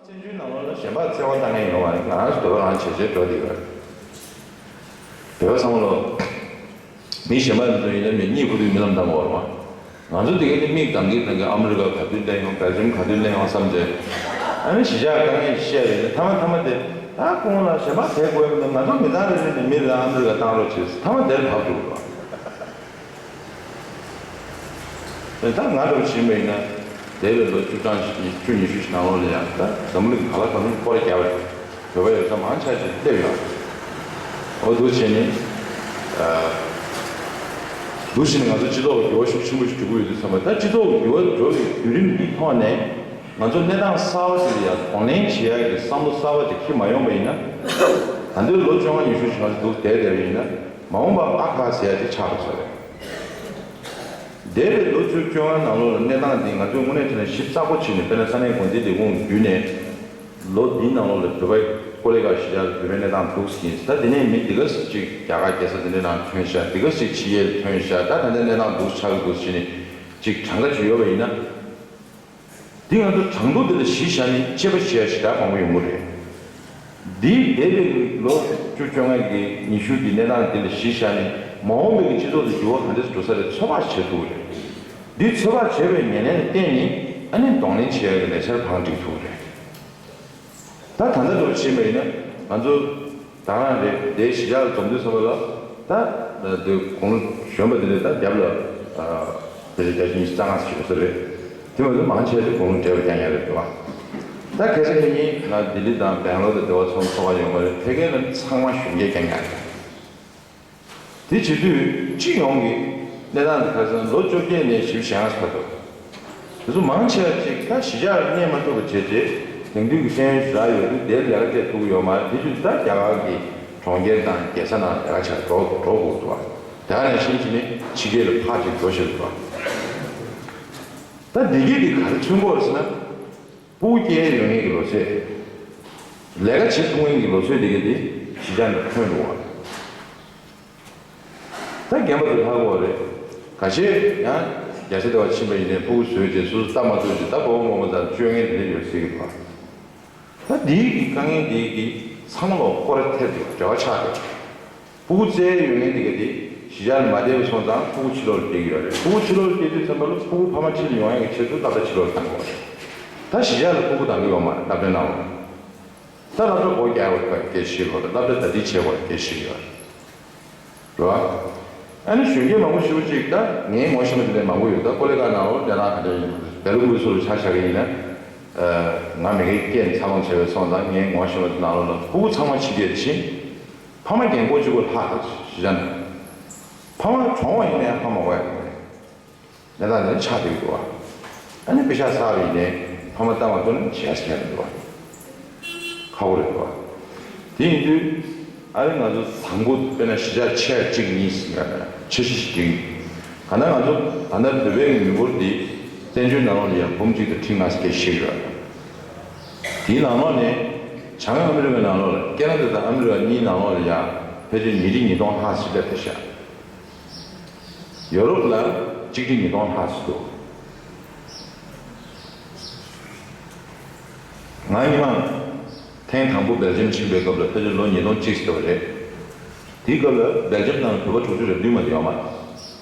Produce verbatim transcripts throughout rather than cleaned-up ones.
བཙན་བྱོལ་ནང་ལོགས་ལ་གཞན་པ་བརྩེ་བ་བཏང་མཁན་ཡོད་མ་རེད། ང་རང་ཚོ་འདོད་པ་རང་བྱས་བྱས་འགྲོ་བསྡད་ཡོད་རེད། བོད་པ་ཚང་མ་ལོ། མི་གཞན་པ་ཚོ་ཡིན་ན་མི་གཉིད་ཁུག་དུས་རྨི་ལམ་བཏང་གི་ཡོད་རེད་བ། ང་ཚོ་དེ་ག་ནས་མིག་གདངས་ཀྱིན་གདངས་ཀྱིན་ཨ་མི་རི་ཀ་ག་དུས་སླེབས་ཡོང་། སྦེལ་ཇམ་ག་དུས་སླེབས་ཡོང་བསམ་བྱས། ཨ་ནི་གཞིས་ཆགས་དཀའ་ངལ་བཤད་རེད། མཐའ་མ་མཐའ་མ་དེ་ད་ཁོང་ལ་གཞན་པ་བྱེད་དགོས་མི་འདུག་ང་ཚོ་མི་ཚང་རེ་རེ་ནས་མི་རེ་ཨ་མི་རི་ཀ་བཏང་རོགས་བྱས། མཐའ་མ་དེར་བབས་འགྲོ་གི་འདུག་ད་ང་འདྲ་བོ་བྱེད་པ་ཡིན་ན། འདས་པའི་ལོ་བཅུ་གྲངས་ཤིག་བཅུ་ཉི་ཤུ་ཞིག་ནང་ལོགས་ལ་ཡང་ད་འཛམ་གླིང་ག་ལ་གང་འཚམ་སྐོར་ར་བརྒྱབ་པ་རེད། བོད་པ་ཡོད་ས་མང་ཆེ་ཞིག་སླེབས་ཡོད། འོ་འདུག་བྱས་ནས། འདུག་བྱས་ནས་ང་ཚོ་སྤྱི་ཚོགས་ལ་འགྱུར་བ་ཤུགས་ཆེན་པོ་ཞིག་འགྲོ་གི་ཡོད་དུས་ཙམ་པ། ད་སྤྱི་ཚོགས་ལ་འགྱུར་བ་འགྲོ་བའི་བརྒྱུད་རིམ་འདིའི་ཐོག་ནས། ང་ཚོ་གནས་སྟངས་གསར་པ་དེ་ལ་ཡང་གདོང་ལེན་བྱེད་ཡག་གི་བསམ་བློ་གསར་པ་དེ་འཁྱེར་མ་ཡོང་པ་ཡིན་ན། ད་ལྟའི་ལོ་བཅོ་ལྔ་ཉི་ཤུ་ཞིག་ང་ཚོ་འདུག་བསྡད་བསྡད་པ་ཡིན་ན། མ་འོངས་པ་ཨ་ཁ་ཟེར་ཡག་དེ་ཆགས་འགྲོ་ས་རེད། འདས་པའི་ལོ་བཅུ་བཅོ་ལྔ་ནང་ལོགས་ལ་གནས་སྟངས་འདི་ང་ཚོས་དངོས་གནས་བྱས་ན་ཞིབ་ཚགས་པོ་བྱས་ནས། དཔེར་ན་ས་གནས་འགོ་འཛིན་ལས་ཁུངས་བརྒྱུད་ནས། ལོ་འདིའི་ནང་ལོགས་ལ་བོད་པ་ཀོ་ལི་གྷལ་གཞིས་ཆགས་ལ་བོད་པའི་གནས་སྟངས་འདུག་ཟིན། ད་དེ་ནས་མི་འདི་ག་ཅིག་རྒྱ་གར་རྒྱལ་ས་དེ་འདྲའི་ནང་ཐོན་ཤག་འདི་ག་ཅིག་ཕྱི་རྒྱལ་ཐོན་ཤག་ད་ད་ལྟའི་གནས་སྟངས་འདུག་ཆགས་ཀྱི་འདུག་ཟེར་ནས་ཅིག་གྲངས་ཀ་ཅིག་ཡོད་པ་ཡིན་ན། འདི་ང་ཚོ་གྲངས་ཐོ་འདི་ལ་གཞི་བཞག་ནས་དཔྱད་པ་བྱེད་ཡ་ཞེ་དྲག་མང་པོ་ཡོང་གི་རེད། འདིས་འདས་པའི་ལོ་བཅུ་བཅོ་ལྔ་གི་ཉི་ཤུ་གི་གནས་སྟངས་འདི་ལ་གཞི་བཞག་ནས། མ་འོངས་པའི་གི་སྤྱི་ཚོགས་ལ་འགྱུར་བ་ག་འདྲས་འགྲོ་ས་རེད། ཚོད་དཔག་བྱེད་ཐུབ་ཀྱི་རེད། འདི་ཚོད་དཔག་བྱས་པའི་ཉེར་ལེན་ལ་བརྟེན་ནས། ཨ་ནི་གདོང་ལེན་བྱེད་ཡ་གི་ལས་འཆར་བང་སྒྲིག་ཐུབ་ཀྱི་རེད། ད་ད་ལྟ་འདྲ་བོ་བྱེད་པ་ཡིན་ན། ང་ཚོ་ད་རང་རེད། དེ་གཞིས་ཆགས་ལ་འཛོམས་དུས་ཙམ་པ་ལ། ད་དེ་དགུང་ལོ་གཞོན་པ་དེ་འདྲས། ད་རྒྱབ་ལ་ཨ་ཕལ་ཆེར་བརྒྱད་ཅུ་ཉི་ཤུ་རྩ་ལྔ་ཙམ་ཡོད་ས་རེད། དེ་མ་ཟད་མང་ཆེ་ཤོས་དགུང་ལོ་བགྲེས་པ་རྐྱང་རྐྱང་རེད་འདུག་བ། ད་ཁ་སང་ཁ་ཉིན་ང་ལྡི་ལི་དང་སྦེང་ལོར་དུ་འབྲེལ་བ་ཚོགས་ཚོགས་པ་ཡོད་མ་རེད། ཕ་གི་ལ་ཚང་མ་གཞོན་སྐྱེས་རྐྱང་རྐྱང་རེད། དེ་བྱེད་དུས་སྤྱི་ཡོངས་ཀྱི་གནས་སྟངས་དེ་ཁ་སང་ལོ་བཅོ་བརྒྱད་ནས་ཞིབ་བཤད་ཡང་ཚར་འདུག་དེ་ཚོ་མང་ཆེ་བ་ཅིག་ད་གཞིས་ཆགས་གནས་མ་ཐུབ་པ་བྱས་རྗེས། དེང་དུས་ཀྱི་ཤེས་ཡོན་ཞེ་དྲག་ཡོད་དུས་དེར་ལས་ཀ་སྤྲད་ཐུབ་ཀྱི་ཡོད་མ་རེད། དེ་དུས་ད་རྒྱ་གར་གྱི་གྲོང་ཁྱེར་དང་རྒྱལ་ས་ནང་ལས་ཀ་བྱ་འགྲོ་འགྲོ་དགོས་འདུག་བ། དེ་ག་ནང་བཞིན་བྱས་ནས་ཕྱི་རྒྱལ་ལ་ཕར་ཅིག་འགྲོ་བཞིན་འདུག་བ། ད་འདི་གས་འདི་ག་རེ་མཚོན་གྱི་ཡོད་རེད་ཟེར་ན། སྤུ་གུ་སྐྱེ་ཡོང་མཁན་གྱི་ལོ་ཚད། ལས་ཀ་བྱེད་ཐུབ་མཁན་གྱི་ལོ་ཚད་འདི་གས་འདི་གཞིས་ཆགས་ནས་ཐོན་འགྲོ་བ། ད་རྒན་པ་ཚོ་ཧ་གོ་བ་རེད། ཁ་ཤས་ཡང་རྒྱལ་ས་དེ་བ་ཕྱིན་པ་ཡིན་ནའི་སྤུ་གུ་བཟོས་རྗེས་སོ་སོ་ལྟ་མ་ཐུབ་རྗེས། ད་སྤོ་བོ་རྨོ་མོ་དང་སྤྱོད་ངན་དེ་འདྲ་ཡོད་སྲིད་ཀྱི་འདུག་ད་འདིའི་གི་དཀའ་ངལ་འདིའི་གི་ཚང་མ་ལ་སྐོར་ར་ཐེབས་འདུག་འབྲེལ་བ་ཆགས་འདུག་སྤུ་གུ་བཙའ་ཡོད་མཁན་དེ་ག་དེ་གཞིས་ཆགས་ལ་མ་བསྡད་པ་སོང་ཙང་སྤུ་གུ་ཕྱི་ལོགས་ལ་སྐྱེལ་གྱི་ཡོད་རེད། སྤུ་གུ་ཕྱི་ལོགས་ལ་སྐྱེལ་དུས་ཙམ་པ་ལ་སྤུ་གུ་ཕ་མ་འཁྲིད་ལ་ཡོང་ཡག་གི་ཆེད་དུ་སློབ་གྲྭ་ཕྱི་ལོགས་ལ་བཏང་དགོས་རེད། ད་གཞིས་ཆགས་ལ་སྤུ་གུ་བཏང་གི་ཡོད་མ་རེད། སློབ་གྲྭའི་ནང་ལ། ད་སློབ་གྲྭ་སྒོ་རྒྱག་དགོས་སྐད་ཆ་བཤད་ཀྱི་ཡོད་རེད། སློབ་གྲྭ་ཟླ་སྒྲིལ་བྱེད་དགོས་སྐད་ཆ་བཤད་ཀྱི་ཡོད་རེད། རེད་བ། ཨ་ནི་གཞོན་སྐྱེས་མང་པོ་ཞེ་པོ་ཅིག་ད་ངའི་ངོ་ཤེས་པ་དེ་འདྲ་མང་པོ་ཡོད། ད་ཀོ་ལི་གྷལ་ནང་ལོགས་ལ་གནས་སྟངས་ག་འདྲ་ཡིན། སྦེལ་ཀོབ་སུ་ལ་ཆ་བཞག་གི་ཡིན་ན། ང་མི་ངའི་སྐད་འཚར་ལོངས་བྱས་པའི་སོང་ཙང་། ངའི་ངོ་ཤེས་པ་ཚོ་ནང་ལོགས་ལ་སྤུ་གུ་ཚང་མ་ཕྱི་རྒྱལ་ཕྱིན། ཕ་མ་རྒན་གོག་གཅིག་པོ་ལྷག་ཐག་ཆོད་ཅན། ཕ་མ་གྲོངས་པ་ཡིན་ནའི་ཕ་མ་འོ་ཡ་གནས་སྟངས་དེ་ཆགས་བསྡད་ཀྱི་འདུག་བ། ཨ་ནི་པེ་ཤག་བསགས་པ་ཡིན་ནའི་ཕ་མ་ལྟ་མ་ཐུབ་ན་བྱས་ཟེར་གྱི་འདུག་བ། ཁག་པོ་རེད་འདུག་བ། དེ་ཡིན་དུས་ཨ་ནི་ང་ཚོ་དང་པོ་དཔེར་ན་གཞིས་ཆགས་ཆེ་གཅིག་གཉིས་ཟེར་ཡ་འཆར་གཞི་ཞིག་བསྒྲིགས། གང་ལྟར་ང་ཚོ་ད་ལྟ་བོད་པའི་མི་འབོར་འདི་བཙན་བྱོལ་ནང་ལོགས་ལ་ཡང་འབུམ་གཅིག་དང་ཁྲི་ལྔ་ཟེར་བཤད་ཀྱི་ཡོད། དེའི་ནང་ལོགས་ནས་བྱང་ཨ་མི་རི་ཀའི་ནང་ལོགས་ལ་ཁེ་ན་ཌ་དང་ཨ་མི་རི་ཀ་གཉིས་ནང་ལོགས་ལ་ཡང་ཕལ་ཆེར་ཉིས་ཁྲི་ཉིས་སྟོང་ལྷག་ཙམ་སླེབས་བསྡད་ཤག་ཡོ་རོབ་ལ་གཅིག་ཁྲི་ཉིས་སྟོང་ལྷག་ཙམ་འདུག་ང་ཉི་མ་ཐེངས་དང་པོ་སྦེལ་ཇམ་ཕྱིན་པའི་སྐབས་ལ་ཕལ་ཆེར་ལོ་ཉིས་སྟོང་གཅིག་ཙམ་རེད། དེའི་སྐབས་ལ་སྦེལ་ཇམ་ནང་ལ་བོད་པ་དྲུག་ཅུ་རེ་བདུན་མ་གཏོགས་ཡོད་མ་རེད།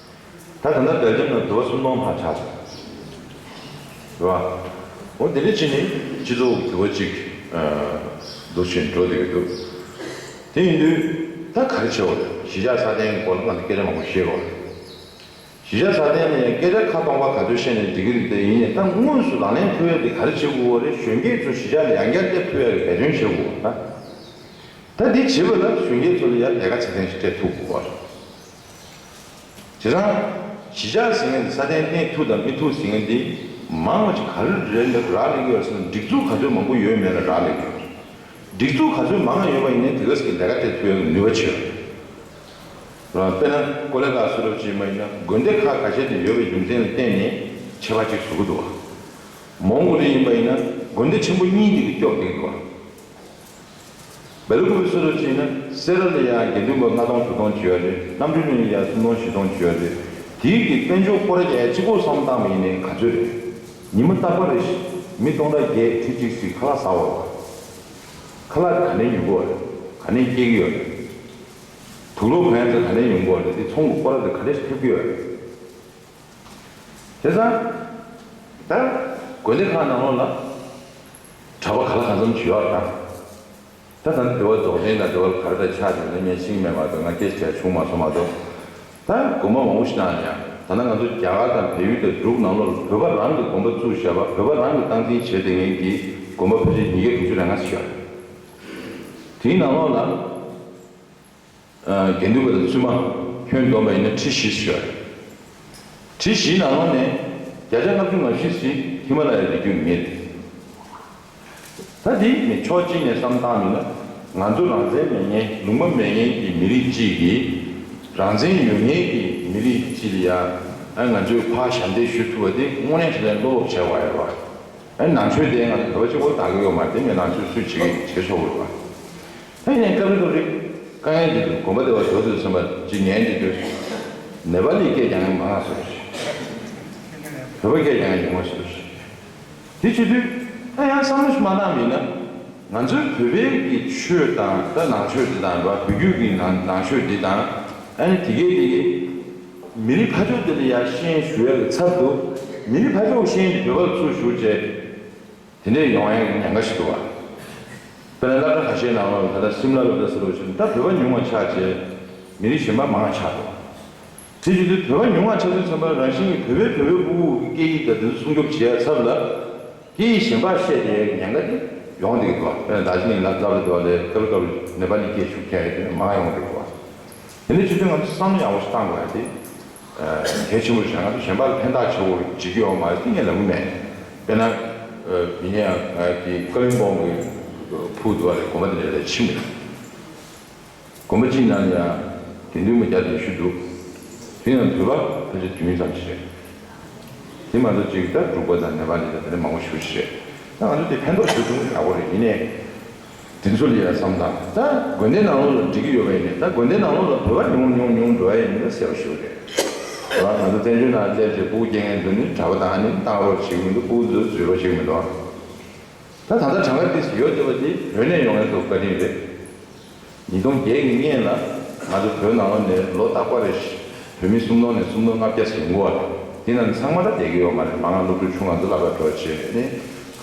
ད་ད་ལྟ་སྦེལ་ཇམ་ནང་བོད་པ་སུམ་སྟོང་ལྷག་ཆགས་སོང་། རེད་བ། འོ་དེ་འདྲ་བྱས་ནས་སྤྱི་ཚོགས་ཀྱི་འགྱུར་བ་ཅིག་འདུག་བཞིན་འགྲོ་བསྡད་ཀྱི་འདུག་དེ་ཡིན་དུས་ད་ག་རེ་བྱེད་དགོས་རེད། གཞིས་ཆགས་སྲ་བརྟན་གྱི་སྐོར་ལ་ང་ཚོ་སྐད་ཆ་མང་པོ་བཤད་དགོས་རེད། གཞིས་ཆགས་སྲ་བརྟན་ལ་ཡང་སྐད་ཆ་ཁ་སྟོང་པ་ག་ཚོད་བཤད་ནས་འགྲིག་གི་རེད། དེ་ཡིན་ནའི་ད་དངོས་སུ་ལག་ལེན་ཐུབ་ཡ་དེ་ག་རེ་བྱེད་དགོས་རེད། གཞོན་སྐྱེས་ཚོ་གཞིས་ཆགས་ལ་ཡང་བསྐྱར་སླེབས་ཐུབ་ཡ་གི་འབད་བརྩོན་བྱེད་དགོས་རེད། ད་དེ་བྱེད་པ་ལ་གཞོན་སྐྱེས་ཚོ་ལ་ཡང་ལས་ཀ་ཚད་ལྡན་ཞིག་སྤྲད་ཐུབ་དགོས་རེད། བྱས་ཙང་། གཞིས་ཆགས་ཟེར་མཁན་དེ་སྲ་བརྟན་གནས་ཐུབ་དང་མི་ཐུབ་ཟེར་མཁན་དེ་མང་བ་ཅིག་ག་རེ་རེད་ལབ་རག་ལས་ཀྱི་ཡོད་ཟེར་ན། སྒྲིག་འཛུགས་ག་ཚོད་མང་པོ་ཡོད་མེད་ལ་རག་ལས་ཀྱི་ཡོད། སྒྲིག་འཛུགས་ག་ཚོད་མང་ཡོད་པ་ཡིན་ནའི་དེ་ག་ཟེར་གྱི་ལས་ཀ་སྤྲད་ཐུབ་ཡ་གི་ནུས་པ་ཆེ་བ་རེད། དཔེར་ན་ཀོ་ལི་གྷལ་སུ་ལབ་ཅིག་མ་ཡིན་ན་དགོན་སྡེ་ཁག་ཁ་ཤས་དེ་ཡོད་པའི་རྒྱུ་མཚན་ལ་བརྟེན་ནས་ཆད་པ་ཅིག་བཟོ་གི་འདུག་བ། མོང་གོ་ལི་ཡིན་པ་ཡིན་ན་ དགོན་སྡེ་ཆེན་པོ་གཉིས་འདི་གིས་སྐྱོབ་བསྡད་འདུག་བ། སྦེལ་ཀོབ་སུ་རུ་ཕྱིན་ན་སེ་ར་ལ་ཡང་དགེ་འདུན་པ་ལྔ་སྟོང་དྲུག་སྟོང་བྱེད་ཡོད་རེད། གནམ་གྲུ་ནས་ཡང་སུམ་སྟོང་བཞི་སྟོང་བྱེད་ཡོད་རེད། དེའི་གི་དཔལ་འབྱོར་སྐོར་ར་རྒྱག་གཅིག་པོ་བསམ་བཏང་བ་ཡིན་ནའི་ག་ཚོད་རེད། ཉི་མ་རྟག་པ་རེ་བཞིན་མི་སྟོང་ཕྲག་བརྒྱད་ཁྲི་གཅིག་ཙམ་ཁ་ལག་ཟ་བ་རེད། ཁ་ལག་ག་ནས་ཉོ་གི་ཡོད་རེད། ག་ནས་སྐྱེལ་གྱི་ཡོད་རེད། དུག་ལོག་གན་ཚ་ག་ནས་ཡོང་གི་ཡོད་རེད། དེ་ཚོང་གི་སྐོར་ར་དེ་ག་ནས་ཐེབས་ཀྱི་ཡོད་རེད། བྱས་ཙང་། ད། དགོན་སྡེ་ཁག་ནང་ལོགས་ལ། གྲྭ་པ་ག་ལ་གང་འཚམ་ཅིག་ཡོད་རེད་ད། ད་ད་ནི་དེ་བ་རྫོགས་ཆེན་དང་དེ་བ་ག་རེ་ད་ཆགས་ཏེ་ནི་ངས་ཤེས་ཀྱི་མེད་པ་དང་ང་སྐད་ཆ་བྱུང་མ་སོང་མ་གཏོགས། ད་དགོན་པ་མང་པོ་ཞིག་ནང་ཡང་ད་ནི་ང་ཚོ་རྒྱ་གར་དང་བལ་ཡུལ་དང་འབྲུག་ནང་ལོགས་ལ་བོད་པ་རང་གི་དགོན་པ་བཙུགས་བཞག་པ། བོད་པ་རང་གི་སྟངས་འཛིན་བྱས་བསྡད་མཁན་གྱི་དགོན་པ་ཕལ་ཆེར་ཉིས་བརྒྱ་དྲུག་ཅུ་རེ་ལྔ་ཞིག་ཡོད་རེད། དེའི་ནང་ལོགས་ལ། དགེ་འདུན་པ་དང་བཙུན་མ་ཁྱོན་བསྡོམས་པ་ཡིན་ན་ཁྲི་བཞི་ཙམ་ཡོད་རེད། ཁྲི་བཞིའི་ནང་ལོགས་ནས་བརྒྱ་ཆ་ལྔ་བཅུ་ང་བཞི་ཙམ་ཧི་མ་ལ་ཡའི་རི་རྒྱུད་ནས་རེད། ད་འདི་ནས་ཕྱོགས་གཅིག་ནས་བསམ་བཏང་མིན་ན་ང་ཚོ་རང་བཙན་མེད་མཁན་ལུང་པ་མེད་མཁན་གྱི་མི་རིགས་གཅིག་གིས་རང་བཙན་ཡོད་མཁན་གྱི་མི་རིགས་གཅིག་ལ་ཡང་ང་ཚོས་ཕར་ཞབས་འདེགས་ཞུ་ཐུབ་པ་དེ་དངོས་གནས་དྲང་གནས་བློ་སློབ་བྱས་པ་ཡོད་རེད་བ། ཨ་ནང་ཆོས་དེ་ང་ཚོ་བོད་པ་གཅིག་པོ་དག་གི་ཡོད་མ་རེད། དེ་མིན་ནང་ཆོས་སུས་བྱེད་ཀྱི་བྱེད་ཆོག་གི་རེད་བ། ཨ་ནས་སྐབས་རེ་སྐབས་རེ་དཀའ་ངལ་འདི་དུས་དགོན་པ་དེ་བ་འགྲོ་དུས་ཙམ་པ་ཅིག་ཉན་དེ་དུས་ནེ་པ་ལིའི་སྐད་རྒྱག་མཁན་མང་ང་སོ་རེད། བོད་པ་སྐད་རྒྱག་མཁན་ཉུང་ང་སོ་རེད། དེ་བྱེད་དུས་ཨ་ཡང་བསམ་བློ་ཞིག་མ་བཏང་མིན་ན་ང་ཚོའི་བོད་པའི་གི་ཆོས་དང་ད་ནང་ཆོས་འདི་དང་བ་བོད་བརྒྱུད་ཀྱི་ནང་ནང་ཆོས་འདི་དང་ཨ་ནི་དེ་གའི་དེ་གའི་མི་རིགས་ཕ་ཕྱོགས་དེ་ལ་ཡ་ཤན་ཞུ་ཡ་གི་ཚབ་ཏུ་མི་རིགས་ཕ་ཕྱོགས་ཤན་གྱི་བོད་པ་ཚུར་ཞུགས་བྱས། དེ་འདྲས་ཡོང་ཡ་ཉེན་ཁ་ཞིག་འདུག་བ། དཔེར་ན་སློབ་གྲྭ་ཁ་ཤས་ནང་ལོགས་ད་ལྟ་སིམ་ལ་སློབ་གྲྭ་ཟེར་བ་ཞིག་ད་བོད་པ་ཉུང་བ་ཆགས་བྱས་མི་རིགས་གཞན་པ་མང་བ་ཆགས་འདུག་དེ་བཞིན་དུ་བོད་པ་ཉུང་བ་ཆགས་དུས་ཙམ་པ་རང་བཞིན་གྱིས་བོད་པས་བོད་པའི་ཕྲུ་གུ་གི་སྐད་ཡིག་དང་དེ་ཚོ་སྲུང་སྐྱོབ་བྱེད་ཡ་ཚབ་ལ་སྐད་ཡིག་གཞན་པ་བཤད་བསྡད་ཡ་གི་ཉེན་ཁ་དེ་ཡོང་བསྡད་ཀྱི་འདུག་བ། དཔེར་ན་ད་ཅི་ནས་ལབ་ལབ་རེད་འདུག་བ་ལས་སྐབས་རེ་སྐབས་རེ་ནེ་པ་ལི་སྐད་ཤུགས་ཁྱད་དེ་མང་ཡོང་བསྡད་ཀྱི་འདུག་བ། དེ་ནས་ཆུ་ཚོད་ང་ཚོ་བསམ་བློ་ཡག་པོ་ཞིག་བཏང་དགོས་ཡ་དེ། གལ་ཆེན་པོ་ཞིག་ང་ཚོ་གཞན་པ་ལ་ཕན་ཐོགས་ཆེ་བོ་བྱེད་ཀྱི་ཡོད་མ་རེད་དེ་ངས་ལབ་གི་མེད། དཔེར་ན། མི་ཉན་ཡང་ང་གི་ཀ་ལིང་པོང་གི་ཕུག་ཏུ་བ་རེད་དགོན་པ་དེ་ནས་ལས་ཕྱིན་མེད། དགོན་པ་གཅིག་ནང་ལ་ཡང་དགེ་འདུན་མི་བརྒྱ་དང་ཉི་ཤུ་འདུག་དེ་ཡང་བོད་པ་ཕལ་ཆེར་བདུན་ཙམ་ཞིག་རེད། དེ་མ་གཏོགས་གཅིག་ད་འབྲུག་པ་དང་ནེ་པ་ལི་དང་དེ་འདྲ་མང་པོ་ཞེ་པོ་ཞིག་རེད། ད་ང་ཚོ་དེ་ཕན་ཐོགས་ཞུ་ཐུབ་ཡག་པོ་རེད་ཡིན་ནའི། དེ་ཚོ་ལ་ཡང་བསམ་དང་ད་དགོན་སྡེ་ནང་ལོགས་ལ་འགྲིག་གི་ཡོད་པ་ཡིན་ནའི་ད་དགོན་སྡེ་ནང་ལོགས་ལ་བོད་པ་ཉུང་ཉུང་ཉུང་འགྲོ་ཡ་ཡིན་ན་གསལ་པོ་ཞིག་རེད། ད་ང་ཚོ་བཙན་བྱོལ་ནང་སླེབས་རྗེས་སྤུ་གུ་སྐྱེ་མཁན་ཚོ་ནི་གྲྭ་པ་དང་ནི་བཏང་རོགས་བྱེད་ཀྱི་མི་འདུག་སྤུ་གུ་ཚོ་འཛུལ་རོགས་བྱེད་ཀྱི་མི་འདུག་ད་ད་ལྟ་གྲངས་ཀ་ཏིས་ཡོད་བསྡད་པ་དེ་བོད་ནས་ཡོང་མཁན་ཚོ་བཀའ་དྲིན་རེད། ཉིས་སྟོང་བརྒྱད་ཀྱི་སྔོན་ལ་ང་ཚོ་བོད་ནང་ལོགས་ནས་ལོ་རྟག་པ་རེ་བཞིན་བོད་མི་སུམ་སྟོང་ནས་སུམ་སྟོང་ལྔ་བརྒྱ་ཟིན་གོ་བ་རེད། དེ་རྣམས་ཚང་མ་ད་བསྡད་ཀྱི་ཡོད་མ་རེད། མང་ང་སློབ་ཕྲུག་ཆུང་ང་ཚོ་སློབ་གྲྭ་འགྲོ་བྱས་ནས་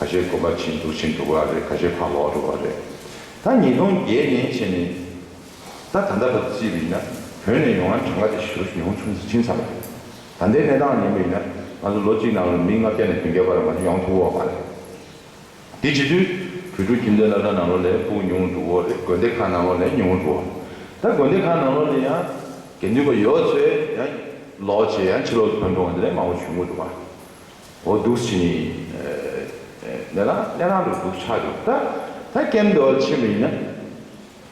ཁ་ཤས་དགོན་པ་ཕྱིན་འདུག་ཕྱིན་འགྲོ་གི་རེད། ཁ་ཤས་ཕར་ལོག་འགྲོ་གི་རེད། ད་ཉིས་སྟོང་བརྒྱད་ནས་བྱས་ནས་ད་ད་ལྟ་བར་དུ་བརྩིས་པ་ཡིན་ན་བོད་ནས་ཡོང་མཁན་གྲངས་ཀ་དེ་ཞེ་པོ་ཉུང་ཆུང་ཕྱིན་ཚར་བ་རེད། ད་ལྟའི་གནས་སྟངས་ཡིན་པ་ཡིན་ན་ང་ཚོ་ལོ་གཅིག་ནང་ལ་མི་ལྔ་བརྒྱ་ནས་བདུན་བརྒྱ་བར་མ་གཏོགས་ཡོང་ཐུབ་ཡོད་མ་རེད། དེ་བྱེད་དུས་བོད་ཕྲུག་ཁྱིམ་སྡེ་སློབ་གྲྭ་ནང་ལོགས་ལ་སྤུ་གུ་ཉུང་རུ་འགྲོ་གི་རེད། དགོན་སྡེ་ཁག་ནང་ལོགས་ལ་ཉུང་རུ་འགྲོ་གི་རེད། ད་དགོན་སྡེ་ཁག་ནང་ལོགས་ལ་ཡང་དགེ་འདུན་པ་ཡོད་ཚོད་ཡང་ལོག་བྱས་ཡང་ཕྱི་ལོགས་ལ་ཐོན་འགྲོ་བ་འདི་ལས་མང་པོ་བྱུང་གི་འདུག་ག་འོ་འདུག་སེ་བྱས་ནས་གནས་སྟངས་གནས་སྟངས་འདུག་འདུག་ཆགས་འདུག་ད་ད་ཀེམ་དེ་བ་ཕྱིན་པ་ཡིན་ན་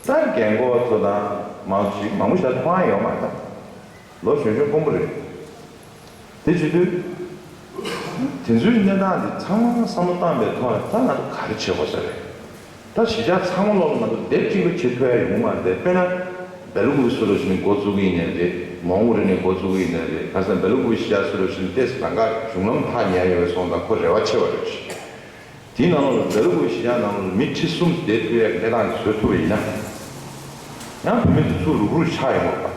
ད་རྒན་གོག་ཚོ་དང་མང་ཞིག་མང་པོ་ཞིག་ད་མཐོང་ཡ་ཡོད་མ་རེད། ད་ལོ་གཞོན་གཞོན་དཀོན་པོ་རེད། དེ་བྱེད་དུས། དེ་ཚོའི་གནས་སྟངས་འདི་ཚང་མ་བསམ་བློ་བཏང་པའི་ཐོག་ནས་ད་ང་ཚོ་ག་རེ་བྱེད་དགོས་ས་རེད། ད་གཞིས་ཆགས་ཚང་མ་ལོག་ལ་ང་ཚོ་སྡེབ་གཅིག་ལ་བྱེད་ཐུབ་ཡ་ཡོང་མ་རེད། དཔེར་ན། སྦེལ་ཀོབ་སུ་རུ་ཕྱིན་འགོ་བཙུགས་ཀྱི་ཡིན་ནའི་རེད། མོན་གྷོ་རི་ནས་འགོ་བཙུགས་ཀྱི་ཡིན་ནའི་རེད། ཁ་སང་སྦེལ་ཀོབ་གཞིས་ཆགས་སུ་རུ་ཕྱིན་ཏེས་གང་ག་གཞུང་ལམ་ཐག་ཉེ་ཡོད་སོང་ཙང་ཁོ་རེ་བ་ཆེ་བ་རེད། དེའི་ནང་ལོགས་ལ་སྦེལ་ཀོབ་གཞིས་ཆགས་ནང་ལོགས་ལ་མི་ཁྲི་གསུམ་བསྡད་ཐུབ་ཡ་གི་གནས་སྟངས་བཟོ་ཐུབ་པ་ཡིན་ན། ཡང་བོད་མི་དེ་ཚོ་རུག་རུག་ཆགས་ཡོང་བ་རེད།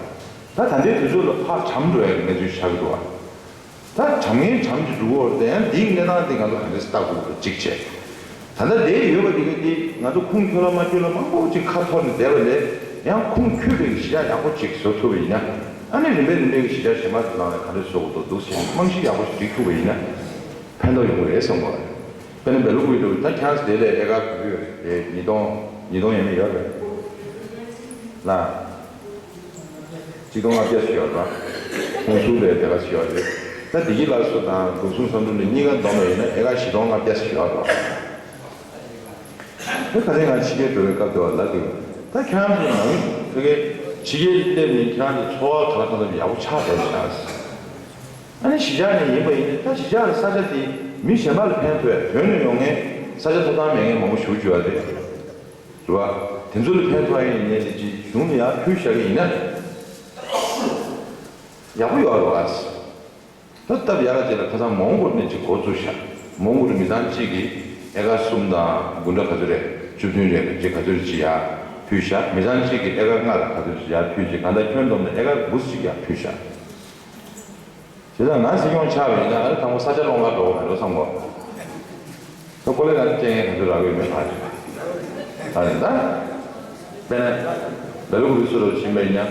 ད་ད་ལྟའི་དུས་ཚོད་ལ་ཕར་གྲམ་འགྲོ་ཡ་གི་གནས་ཚུལ་ཆགས་ཀྱི་འདུག་བ། ད་གྲམ་ངན་གྲམ་གྱི་འགྲོ་གི་ཡོད་རེད་དེ་ཡང་འདིའི་གནས་སྟངས་དེ་ང་ཚོ་ག་འདྲས་ལྟ་དགོས་ཀྱི་འདུག་གཅིག་བྱས། ད་ལྟ་བསྡད་ཡོད་པ་དེ་ག་དེ་ང་ཚོ་ཁུངས་འཁྱོལ་ལ་མ་འཁྱོལ་ལ་མང་པོ་ཅིག་ཁ་འཐོར་ནས་བསྡད་པ་ལས་ཡང་ཁུངས་འཁྱོལ་བའི་གཞིས་ཆགས་ཡག་པོ་ཅིག་བཟོ་ཐུབ་པ་ཡིན་ན། ཨ་ནི་རིམ་པས་རིམ་པས་ཀྱི་གཞིས་ཆགས་གཞན་པ་ཚོ་ནང་ལ་ག་འདྲས་བཟོ་དགོས་འདུག་འདུག་ཟེར་ནས་རྨང་གཞི་ཡག་པོ་ཞིག་སྒྲིག་ཐུབ་པ་ཡིན་ན། ཕན་ཐོགས་ཡོང་གི་རེད་བསམ་གྱི་ཡོད་རེད། དཔེར་ན་སྦེལ་ཀོབ་ཡིན་ད་ཁྱེད་རང་ཚོ་དེ་ལས་ཨེ་ཀར་ག་ཚོད་ཡོད་རེད། ཉིས་སྟོང་ཉིས་སྟོང་ཡས་མས་ཡོད་རེད། ལ། གཅིག་སྟོང་ལྔ་བརྒྱ་ཞིག་ཡོད་རེད། ཧུན་སུར་ལས་དེ་ག་ཞིག་ཡོད་རེད། ད་བདེ་སྐྱིད་ལགས་སུ་དང་འབྲུག་གསུམ་བསམ་གྲུབ་གཉིས་ཀ་བསྡོམས་པ་ཡིན་ན་ཨེ་ཀར་བཞི་སྟོང་ལྔ་བརྒྱ་ཞིག་ཡོད་རེད། ད་ཁ་སང་ང་ཕྱི་རྒྱལ་འགྲོ་བའི་སྐབས་དེ་བ་ལ་དེ་ད་ཁྱེད་རང་ཚོ་ནང་ཕ་གི་ཕྱི་རྒྱལ་སླེབས་ནས་ཁྱེད་རང་ཚོ་འཚོ་བ་ག་ལ་གང་འཚམ་ཡག་པོ་ཆགས་བསྡད་ཤག་ཨ་ནི་གཞིས་ཆགས་ནས་ཡིན་པ་ཡིན་ན་ད་གཞིས་ཆགས་ལ་ས་ཆ་དེ་མི་གཞན་པ་ལ་ཕན་ཐོགས་ཡ་བོད་ནས་ཡོང་མཁན་ ས་ཆ་ཐོབ་ཐང་མེད་མཁན་མང་པོ་ཞིག་ཡོད་རེད། རེད་བ། དེ་ཚོ་ལ་ཕན་ཐོགས་ཡ་ཡིན་ནའི་ཅིག་གཞུང་ལ་ཡར་ཕུལ་བཞག་གི་ཡིན་ན་ཡག་པོ་ཡོད་རེད་བ། ད་སྟབས་ཡག་ག་དེ་ལ་ཁ་སང་མོན་གྷོ་ནས་ཅིག་འགོ་བཙུགས་ཤག་མོན་གྷོ་རུ་མི་ཚང་གཅིག་གིས་ཨེ་ཀར་གསུམ་དང་དགུ་འདྲ་ག་ཚོད་རེད། བཅུ་བདུན་རེད། ཅིག་ག་ཚོད་རེད་ཅིག་ཡར་ཕུལ་ཤག་མི་ཚང་གཅིག་གིས་ཨེ་ཀར་ལྔ་དང་ག་ཚོད་རེད་ཅིག་ཡར་ཕུལ་ཅིག་གང་ལྟར་ཁྱོན་བསྡོམས་ནས་ཨེ་ཀར་དགུ་ཅིག་ཡར་ཕུལ་ཤག་དེ་དང་ང་སྲིད་སྐྱོང་ཆགས་པ་ཡིན་ན་ཨ་རི་དང་པོ་ས་ཆ་སློང་གར་འགྲོ་དགོས་མེད་འགྲོ་བསམ་གོ། ད་ཀོ་ལེ་ག་ནས་སྐྱེལ་མཁན་ག་ཚོད་རག་གི་ཡོད་མེད་ཧ་ཅང་། ད་རེད་ད། དཔེར་ན། སྦེལ་ཀོབ་སུ་རུ་ཕྱིན་པ་ཡིན་ན།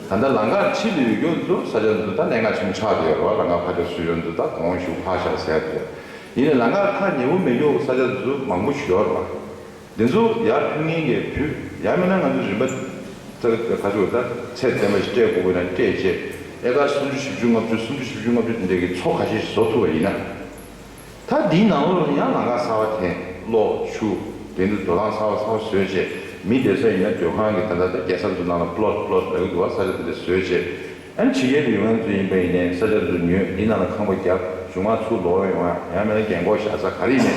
ད་ལྟ་ལམ་ཁ་ཕྱི་ལ་ཡོད་རྒྱུ་ཚོ་ས་ཆ་འདི་ཚོ་ད་གནད་འགག་ཆེན་པོ་ཆགས་བསྡད་ཡོད་རེད་བ། ལམ་ཁ་ཕར་ཕྱོགས་སུ་ཡོད་འདུག་ད་གོང་ཞུ་ཕར་བཞག་ཟེར་དེ། ཡིན་ནའི་ལམ་ཁ་ཁ་ཉེ་བོ་མེད་རྒྱུ་ས་ཆ་འདི་ཚོ་མང་པོ་ཞིག་ཡོད་རེད་བ། འདི་ཚོ་ཡར་ཕུལ་མཁན་གྱི་ཕུལ་ཡར་མིན་ན་ང་ཚོ་རིམ་པ་ཚ་ག་ཚོད་ད་ཚད་ལྡན་པ་ཞིག་སྤྲད་དགོས་དགོས་ན་སྤྲད་བྱས་ཨེ་ཀར་སུམ་ཅུ་བཞི་བཅུ་ལྔ་བཅུ་སུམ་ཅུ་བཞི་བཅུ་ལྔ་བཅུ་དེ་འདྲའི་གི་མཚོ་ཁ་ཤས་ཤིག་བཟོ་ཐུབ་པ་ཡིན་ན། ད་འདིའི་ནང་ལོགས་ལ་ཡང་ལམ་ཁ་གསར་པ་འཐེན་གློག་ཆུ་དེ་འདྲ་འགྲོ་སྟངས་གསར་པ་གསར་པ་བཟོས་བྱས་མི་བསྡད་ས་ཡིན་ན་སྡོད་ཁང་གི་ད་ལྟ་ད་རྒྱལ་ས་ཚོ་ནང་ལ་པློཊ་པློཊ་ལབ་ཀྱི་འདུག་བ། ས་ཆ་དེ་འདྲ་བཟོས་བྱས། ཨ་ནི་ཕྱི་རྒྱལ་དུ་ཡོང་མཁན་ཚོ་ཡིན་པ་ཡིན་ནའི་ས་ཆ་དེ་ཚོ་ཉོས། འདི་ནང་ལ་ཁང་པ་བརྒྱབ། གཞུག་མ་ཚུར་ལོག་ཡོང་ཡ། ཡང་མིན་ན་རྒན་འཁོགས་བཞག་ས་ག་རེ་ཡིན་ནའི་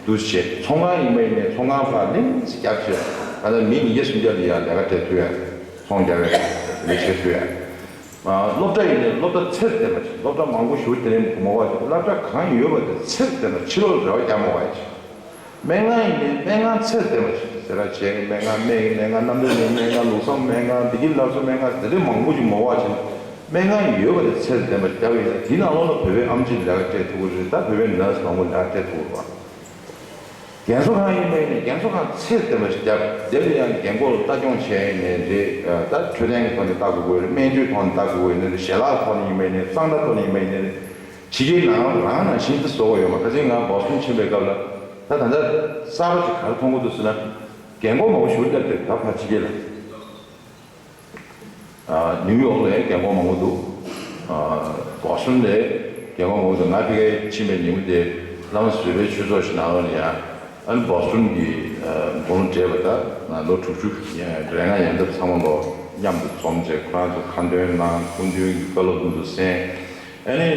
འདུག་བྱས། ཚོང་ཁང་ཡིན་པ་ཡིན་ནའི་ཚོང་ཁང་ཕར་ལིང་ཞིག་བརྒྱབ་བྱས། ད་ལྟ་མི་ཉིས་བརྒྱ་སུམ་བརྒྱ་ལ་ཡ་ལས་ཀ་སྤྲད་ཐུབ་ཡ། ཚོང་རྒྱག་ཡ། ལས་བྱེད་ཐུབ་ཡ། སློབ་གྲྭ་ཡིན་ནའི་སློབ་གྲྭ་ཚད་ལྡན་པ་ཞིག་སློབ་གྲྭ་མང་པོ་ཞིག་དེ་རིང་མང་བ་ཞིག་སློབ་གྲྭ་གང་ཡོད་པ་དེ་ཚད་ལྡན་པ་ཕྱི་ལོགས་རེ་བ་རྒྱག་མ་དགོས་པ་ཞིག་སྨན་ཁང་ཡིན་ནའི་སྨན་ཁང་ཚད་ལྡན་པ་ཞིག་སེ་ར་བྱེས་ཀྱི་སྨན་ཁང་། སྨན་གྱི་སྨན་ཁང་། རྣམ་གྲོལ་གླིང་སྨན་ཁང་། ལུགས་བཟང་སྨན་ཁང་། བདེ་སྐྱིད་སླར་གསོ་སྨན་ཁང་། དེ་འདྲའི་མང་པོ་ཞིག་མང་བ་ཞིག་སྨན་ཁང་ཡོད་པ་དེ་ཚད་ལྡན་པ་ཞིག་བརྒྱབ་ཡིན་ན་དེའི་ནང་ལོགས་ལ་བོད་པའི་ཨེམ་ཆི་ལས་ཀ་སྤྲད་ཐུབ་ཀྱི་རེད། ད་བོད་པའི་ནར་སི་མང་པོ་ལས་ཀ་སྤྲད་ཐུབ་ཀྱི་རེད་བ། རྒན་གསོ་ཁང་ཡིན་པ་ཡིན་ནའི་རྒན་གསོ་ཁང་ཚད་ལྡན་པ་ཞིག་བརྒྱབ། དེ་ལ་ཡང་རྒན་འཁོགས་ལ་ལྟ་སྐྱོང་བྱས་ཡིན་ནའི་རེད། ད་འཕྲོད་བསྟེན་གྱི་ཐོག་ནས་ལྟ་དགོས་ཀྱི་ཡོད་རེད། སྨན་བཅོས་ཐོག་ནས་ལྟ་དགོས་ཀྱི་ཡོད་ནའི་རེད། ཞལ་ལག་ཐོག་ནས་ཡིན་པ་ཡིན་ནའི་རེད། གཙང་སྦྲ་ཐོག་ནས་ཡིན་པ་ཡིན་ནའི་རེད། ཕྱི་རྒྱལ་ནང་རང་ནང་བཞིན་དུ་བཟོ་དགོས་ཡོད་མ། ཁ་སང་ང་བོ་སི་ཊོན་ཕྱིན་པའི་སྐབས་ལ་ད་ད་ལྟ་གསར་པ་ཅིག་ག་རེ་མཐོང་གི་འདུག་ཟེར་ན། རྒན་འཁོགས་མང་པོ་ཞིག་སླེབས་ཏེ་ད་ཕར་ཕྱི་རྒྱལ་ལ། ནིའུ་ཡོག་ལ་རྒན་འཁོགས་མང་པོ་འདུག་བོ་སི་ཊོན་ལ་རྒན་འཁོགས་མང་པོ་འདུག་ང་ཕ་གིར་ཕྱིན་པའི་ཉིན་མོ་དེ་བླ་མ་བཟོད་པའི་ཆོས་ཚོགས་ཤིག་ནང་ལོགས་ལ་ཡ། ཨ་ནི་བོ་སི་ཊོན་གྱི་དགུང་ལོ་བགྲེས་པ། ད་ང་ལོ་དྲུག་ཅུ་རེ་ལྔ་ཡན་འདབ་ཚང་མ་ལོ་མཉམ་དུ་འཛོམས་བྱས་ཁོ་རང་ཚོ་ཁ་འདོན་གནང་། སྐུ་མདུན་གྱི་བཀའ་སློབ་དེ་ཚོ་གསན། ཨ་ནི་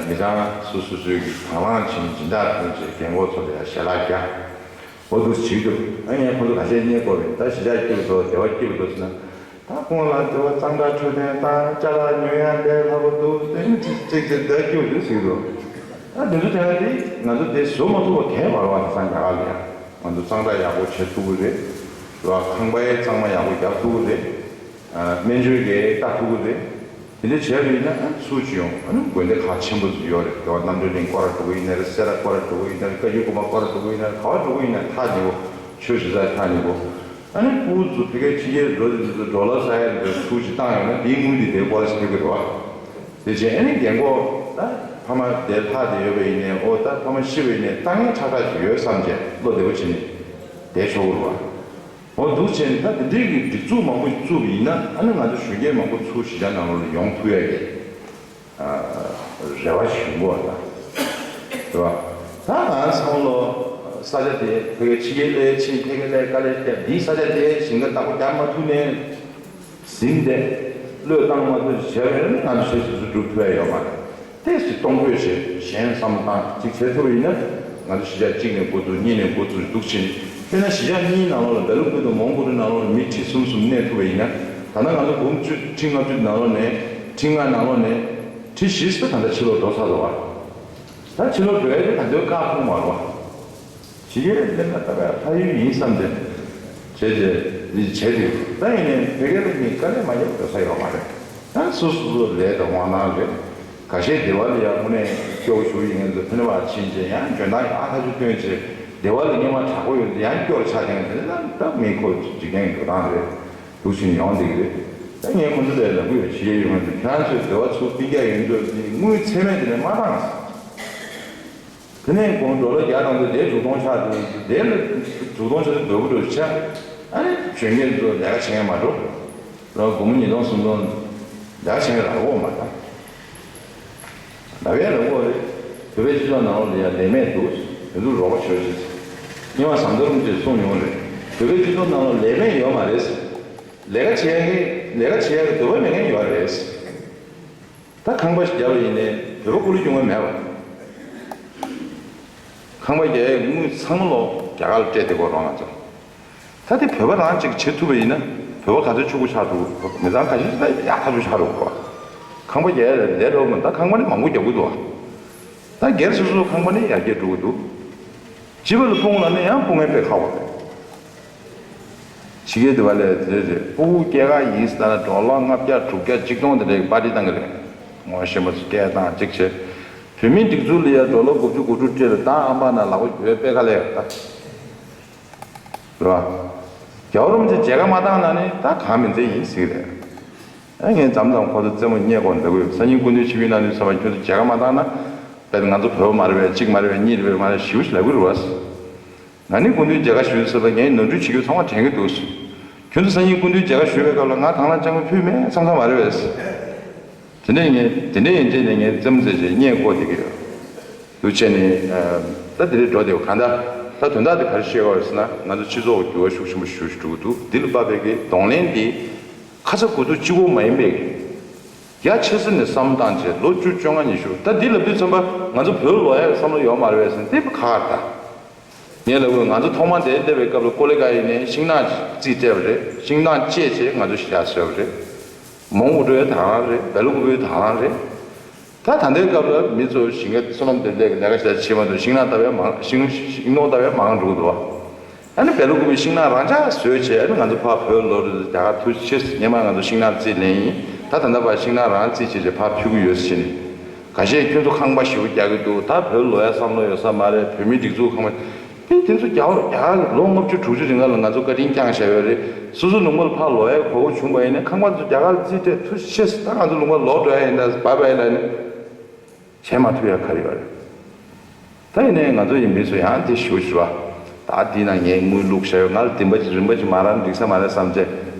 མི་ཚང་སོ་སོ་སོའི་གི་དང་བླངས་བྱས་ནས་སྦྱིན་བདག་ཐོན་བྱས་རྒན་འཁོགས་ཚོ་ལ་ཡ་ཞལ་ལག་རྒྱག་འོ་འདུག་བྱེད་འདུག་ཨ་ནི་ཁོ་ཚོ་ཁ་ཤས་བརྙས་བསྐོར་བས། ད་གཞིས་ཆགས་སྐྱིད་པོ་འདུག་སྡེ་བ་སྐྱིད་པོ་འདུག་ཟེར་ན། ད་ཁོང་ལ་སྡེ་བ་གཙང་སྦྲ་འཕྲོད་བསྟེན་དང་ཅ་ལག་ཉོ་ཡ་ལས་སླ་པོ་འདུག་དེ་ནི་ཅིག་ཅིག་དེ་ལྟར་སྐྱིད་པོ་འདུག་ཟེར་གི་འདུག་ཨ་དེ་ཚོ་དེ་ལ་དེ་ང་ཚོ་དེ་བཟོ་མ་ཐུབ་པ་གང་ཡང་མ་རེད་བ། དེང་སང་རྒྱ་གར་ལ་ཡང་ང་ཚོ་གཙང་སྦྲ་ཡག་པོ་བྱེད་ཐུབ་ཀྱི་རེད། རེད་བ། ཁང་པ་གཙང་མ་ཡག་པོ་རྒྱག་ཐུབ་ཀྱི་རེད། སྨན་བཅོས་ཀྱི་ལྟ་ཐུབ་ཀྱི་རེད། དེ་འདྲ་བྱས་པ་ཡིན་ན་ཨ་ནི་སུ་ཅི་ཡོང་། ཨ་ནི་དགོན་སྡེ་ཁག་ཆེན་པོ་ཚོ་ཡོད་རེད། རེད་བ། རྣམ་གྲོལ་གླིང་སྐོར་ར་འགྲོ་གི་ཡིན་ན་རེད། སེ་ར་སྐོར་ར་འགྲོ་གི་ཡིན་ན་རེད། བཀའ་བརྒྱུད་དགོན་པ་སྐོར་ར་འགྲོ་གི་ཡིན་ན་རེད། ག་པར་འགྲོ་གི་ཡིན་ན་ཐག་ཉེ་པོ། ཆོས་བྱེད་ས་ཐག་ཉེ་པོ། ཨ་ནི་ཕྲུ་གུ་ཚོ་ཕ་གིར་ཕྱི་རྒྱལ་འགྲོ་དུས་ཚོད་ཌོ་ལར་ས་ཡ་རེ་ཚུར་ཅིག་བཏང་ཡོང་ན་དེའི་དངུལ་དེ་དེ་སྐོར་ཞིག་ཐེབས་ཀྱི་རེད་བ། དེ་བྱས་ཨ་ནི་རྒན་འཁོགས་ད་ཕ་མ་དེར་ལྷག་བསྡད་ཡོད་པ་ཡིན་ནའི། ཨོ་ད་ཕ་མ་ཤི་བ་ཡིན་ནའི་ལྟ་མཁན་ཁྲག་ཁྲག་ཅིག་ཡོད་བསམ་བྱས་བློ་བདེ་པོ་བྱས་ནས་བསྡད་ཆོག་གི་རེད་བ། འོ་འདུག་བྱས་ནས་ད་དེ་འདྲའི་གི་སྒྲིག་འཛུགས་མང་པོ་ཞིག་བཙུགས་པ་ཡིན་ན་ཨ་ནི་ང་ཚོ་གཞོན་སྐྱེས་མང་པོ་ཚུར་གཞིས་ཆགས་ནང་ལོགས་ལ་ཡོང་ཐུབ་ཡ་གི་རེ་བ་ཞིག་ཡོང་གི་ཡོད་ད། རེད་བ། ད་ང་ཚང་ལོ་ས་ཆ་དེ་ཕ་གིར་ཕྱི་རྒྱལ་ལ་ཕྱིན། ཕ་གིར་ལ་དཀའ་ལས་བརྒྱབ། འདིའི་ས་ཆ་དེ་ཞིང་ཁ་བདག་པོ་རྒྱག་མ་ཐུབ་ནའི་ཟིན་ཏེ་བློས་བཏང་མ་ཐུབ་བྱས་པ་ཡིན་ན་ང་ཚོ་ཆེད་དུ་སྒྲུབ་ཐུབ་ཡ་ཡོད་མ་རེད། ཏོག་ཙམ་གཏོང་ཕོད་བྱས། གཞན་བསམ་བློ་བཏང་ཅིག་བྱེད་ཐུབ་པ་ཡིན་ན། ང་ཚོ་གཞིས་ཆགས་གཅིག་ནས་འགོ་བཙུགས། གཉིས་ནས་འགོ་བཙུགས་འདུག་ཕྱིན། དཔེར་ན་གཞིས་ཆགས་གཉིས་ནང་ལོགས་ལ་སྦེལ་ཀོབ་དང་མོན་གྷོ་རི་ནང་ལོགས་ལ་མི་ཁྲི་གསུམ་གསུམ་གནས་ཐུབ་པ་ཡིན་ན། ད་ལྟ་ང་ཚོ་འབུམ་བཅུ་ཁྲི་ལྔ་བཅུ་ནང་ལོགས་ནས། ཁྲི་ལྔ་ནང་ལོགས་ནས་ཁྲི་བཞི་ཙམ་ད་ལྟ་ཕྱི་ལོགས་འགྲོ་ཚར་འདུག་བ། ད་ཕྱི་ལོགས་འགྲོ་ཡ་དེ་ད་དུང་བཀག་ཐུབ་མ་རེད་བ། ཕྱི་རྒྱལ་སླེབས་ན་ད་ག་ལྷ་ཡུལ་ཡིན་བསམ་སྟེ་བྱས་རྗེས་འདི་བྱས་དུས། ད་ཡིན་ནའི་བོད་སྐད་ལ་ནི་དཀའ་ལས་མ་བརྒྱབ་འགྲོ་ས་ཡོད་མ་རེད། ད་སོ་སོ་སོ་ལས་དང་དབང་ཐང་རེད། ཁ་ཤས་སྡེ་བ་ལ་ཡང་དངོས་གནས་སྐྱོ་བོ་ཞུ་ཡིན་ང་ཚོ་ཕ་ནི་བ་ཕྱིན་རྗེས་ཡང་འཇོན་ཐང་ཡག་ཐག་ཆོད་བཏོན་བྱས་སྡེ་བ་ལ་སྔོན་མ་དྲག་པོ་ཡོད་དེ་ཡང་སྐྱོ་རུ་ཆགས་བསྡད་མཁན་དེ་ནི་ད་ད་མི་ཁོ་འཇིག་རྟེན་གྱི་འགྲོ་སྟངས་རེད། འདུག་ཕྱིན་ཡོང་བསྡད་ཀྱི་རེད། ད་ངས་ཁོ་ཚོ་ལ་ལབ་ཀྱི་ཡོད། ཕྱི་རྒྱལ་ཡོད་མཁན་ཚོ་ཁྱེད་རང་ཚོས་སྡེ་བ་ཚུར་སྤུན་ཀྱག་ཡོད་འདོད་དེ་དངུལ་ཚད་མེད་དེ་ནས་མ་བཏང་། དེ་ནས་དགུང་ལོ་བརྒྱ་དང་དུ་དེ་མཇུག་སྟོང་ཆགས་དུས་དེ་ལ་མཇུག་སྟོང་ཆགས་དུས་འདོད་པོ་འགྲོ་ཆ། ཨ་ནི་གཞོན་སྐྱེས་ཚོ་ལས་ཀ་བྱེད་མཁན་མ་འགྲོ། ལོ་སྒོར་མོ་ཉིས་སྟོང་སུམ་སྟོང་ལས་ཀ་བྱེད་མཁན་རག་གོ་མ་ད། ལབ་ཡ་ལབ་གོ་རེད། བོད་པའི་སྤྱི་ཚོགས་ནང་ལོགས་ལ་ཡ་ལས་མེད་འདུག་དེ་ཚོ་རོགས་པ་བྱོས་ཟེར། སྔོན་མ་ཟམ་གདོང་རིན་པོ་ཆེས་གསུངས་མྱོང་རེད། བོད་པའི་སྤྱི་ཚོགས་ནང་ལོགས་ལས་མེད་ཡོད་མ་རེད་ཟེར། ལས་ཀ་བྱེད་ཡ་གི་ལས་ཀ་བྱེད་ཡ་གི་འདོད་པ་མེད་མཁན་ཡོད་རེད་ཟེར། ད་ཁང་པ་ཞིག་བརྒྱབ་པ་ཡིན་ནའི་བོད་པ་ཀུ་ལུ་སྐྱོང་མཁན་མེད་པ། ཁང་པ་རྒྱག་ཡའི་དངུལ་ཚང་མ་ལོག་ རྒྱ་གར་ལ་སྤྲད་བསྡད་ཀྱི་ཡོད་རེད་ང་ཚོ། ད་དེ་བོད་པ་རང་གཅིག་བྱེད་ཐུབ་པ་ཡིན་ན་བོད་པ་ག་ཚོད་ཕྱུག་པོ་ཆགས་འགྲོ་གི་རེད། མི་ཚང་ཁ་ཤས་ད་ཡག་ཐག་ཆོད་ཆགས་འགྲོ་གི་རེད། ཁང་པ་རྒྱག་ཡ་ལས་སླ་པོ་མིན། ད་ཁང་པ་ནི་མང་པོ་རྒྱག་གི་འདུག་ད་སྒེར་སོ་སོའི་ཁང་པ་ནི་ཡར་རྒྱས་འགྲོ་གི་འདུག་སྤྱི་པ་ལ་སྤུངས་ལབ་ན་ཡང་སྤུངས་མཁན་དཔེ་ཁག་པོ་རེད། ཕྱི་རྒྱལ་དུ་བ་ལས་དེ་རེད། ཕྲུ་གུ་སྐྱེས་ག་ཡིན་ཟེར་ན་ཌོ་ལར་ལྔ་བརྒྱ་དྲུག་བརྒྱ་ཆིག་སྟོང་དེ་འདྲའི་པར་ཊི་བཏང་གི་རེད། ངོ་ཤེས་པ་ཚོ་སྐད་བཏང་གཅིག་བྱས། བོད་མིའི་སྒྲིག་འཛུགས་ལ་ཡ་ཌོ་ལར་དགུ་བཅུ་གོ་དྲུག་སྤྲད་ལ་ད་ཨམ་པ་ན་ལག་པ་ཡོད་པའི་ཁ་ལས་ཡོད་ད། རེད་བ། རྒྱལ་བ་རིན་པོ་ཆེ་མཇལ་ཁ་མ་བཏང་ན་ནི་ད་གང་མིན་ཚད་ཡིན་ཟིག་རེད། ཨ་ངས་མཚམས་མཚམས་ཁོ་ཚོ་རྩེད་མོ་རྙེད་དགོས་འདུག་གི། སང་ཉིན་སྐུ་མདུན་ཆིབས་བསྒྱུར་གནང་དུས་ཚང་མ་ཁྱོད་ཚོ་མཇལ་ཁ་མ་བཏང་ན། དཔེར་ང་ཚོ་བོད་པ་མ་རེད་པས། གཅིག་མ་རེད་པས། གཉིས་རེད་པས། མ་རེད། ཞེ་པོ་ཞིག་ལབ་གི་རེད་བ། ང་ནི་སྐུ་མདུན་མཇལ་ཁ་ཞུས་ཚར་ལ་ངའི་ནོར་འཁྲུལ་བྱེད་རྒྱུ་ཚང་མ་དྲན་གྱི་འདུག་ཁྱོད་ཚོ་སང་ཉིན་སྐུ་མདུན་མཇལ་ཁ་ཞུ་བའི་སྐབས་ལ་ང་དང་བླངས་ལྕགས་མོ་ཕུད་མེད་བསམ་བསམ་མ་རེད་པས། དེ་འདྲ་ངས་དེ་འདྲ་ཡིན་ཅེས་ནས་ངས་རྩེད་མོ་རྩེ་བྱས་རྙེད་ཀོ་བསྡད་ཀྱི་ཡོད། འདུག་བྱས་ནས་ད་དེ་རིང་འགྲོ་བསྡད་ཡོད། གང་ལྟར་ད་དོན་དག་དེ་ག་རེ་བཤད་དགོས་ཟེར་ན། ང་ཚོ་སྤྱི་ཚོགས་འགྱུར་བ་ཤུགས་ཆེན་པོ་ཞེ་པོ་ཞིག་འགྲོ་གི་འདུག་འདི་ལ་དཔག་པའི་གི་གདོང་ལེན་འདི་ཁ་ཚ་དགོས་གཏུགས་གཅིག་པོ་མ་ཡིན་པའི་གི། ཡ་ཆེ་ས་ནས་བསམ་བཏང་བྱས་ལོ་བཅུ་བཅོ་ལྔ་ཉི་ཤུ། ད་འདི་ལབ་དུས་ཙམ་པ་ང་ཚོ་བོད་ལོག་ཡ་བསམ་བློ་ཡོད་མ་རེད་པས་ཟེར་ན་དེ་ཁག་ད། ངས་ལབ་དགོས། ང་ཚོ་ཐོག་མ་དེ་སླེབས་པའི་སྐབས་ལ་ཀོ་ལི་གྷལ་ནས་ཤིང་ནགས་རྩིས་སྤྲད་པ་རེད། ཤིང་ནགས་བཅད་བྱས་ང་ཚོ་གཞིས་ཆགས་བཟོས་པ་རེད། མོན་གྷོ་ཊའི་དང་བླངས་རེད། སྦེལ་ཀོབ་པའི་དང་བླངས་རེད། ད་ད་ལྟའི་སྐབས་ལ་མི་ཚོ་ཞིང་ཁའི་སོ་ནམ་དེ་ལས་ལས་ཀ་བྱས་བྱེད་མ་འདུག་ཤིང་ནགས་བཏབ་པའི་མང་ཤིང་ཤིང་ནགས་བཏབ་པའི་མང་འགྲོ་གི་འདུག་ཨ་ནི་སྦེལ་ཀོབ་པའི་ཤིང་ནགས་རང་འཇགས་བཟོས་བྱས། ཨ་ནི་ང་ཚོ་ཕར་བོད་ལོག་རེད། རྒྱ་གར་ཐུགས་རྗེ་ཆེ། སྔོན་མ་ང་ཚོ་ཤིང་ནགས་རྩིས་ལེན་ཡིན། ད་ད་ལྟ་ཕར་ཤིང་ནགས་རང་རྩིས་བྱས་བྱས་ཕར་ཕུལ་གི་ཡོད་ཟེར་ནས། ཁ་ཤས་ཁྱོད་ཚོ་ཁང་པ་ཞེ་པོ་རྒྱག་གི་འདུག་ད་བོད་ལོག་ཡ་བསམ་བློ་ཡོད་ས་མ་རེད། བོད་མིའི་སྒྲིག་འཛུགས་ཁང་པ། དེ་དེ་ཚོ་རྒྱ་གར་རྒྱ་གར་ལོ་ལྔ་བཅུ་དྲུག་ཅུ་རིང་ག་ལ་ང་ཚོ་བཀའ་དྲིན་བསྐྱངས་བཞག་ཡོད་རེད། སོ་སོ་ལུང་པ་ལ་ཕར་ལོག་ཡ་གོ་སྐབས་བྱུང་བ་ཡིན་ན་ཁང་པ་ཚོ་རྒྱ་གར་རྩིས་སྤྲད། ཐུགས་རྗེ་ཆེ། ད་ང་ཚོ་ལུང་པ་ལོག་འགྲོ་ཡ་ཡིན། ད་བཱའི་བཱའི་ལབ་ནས་བྱས་མ་ཐུབ་ཡ་ག་རེ་ཡོད་རེད། ད་ཡིན་ནའི་ང་ཚོ་ཡི་མི་ཚོ་ཡང་དེ་ཞུ་ཞུ་བ། ད་འདི་ན་ངས་དངུལ་བླུགས་བཞག་ཡོད། ང་ལ་རིན་པ་ཅིག་རིན་པ་ཅིག་མ་རག་ན་འགྲིག་ས་མ་རེད་བསམ་བྱས།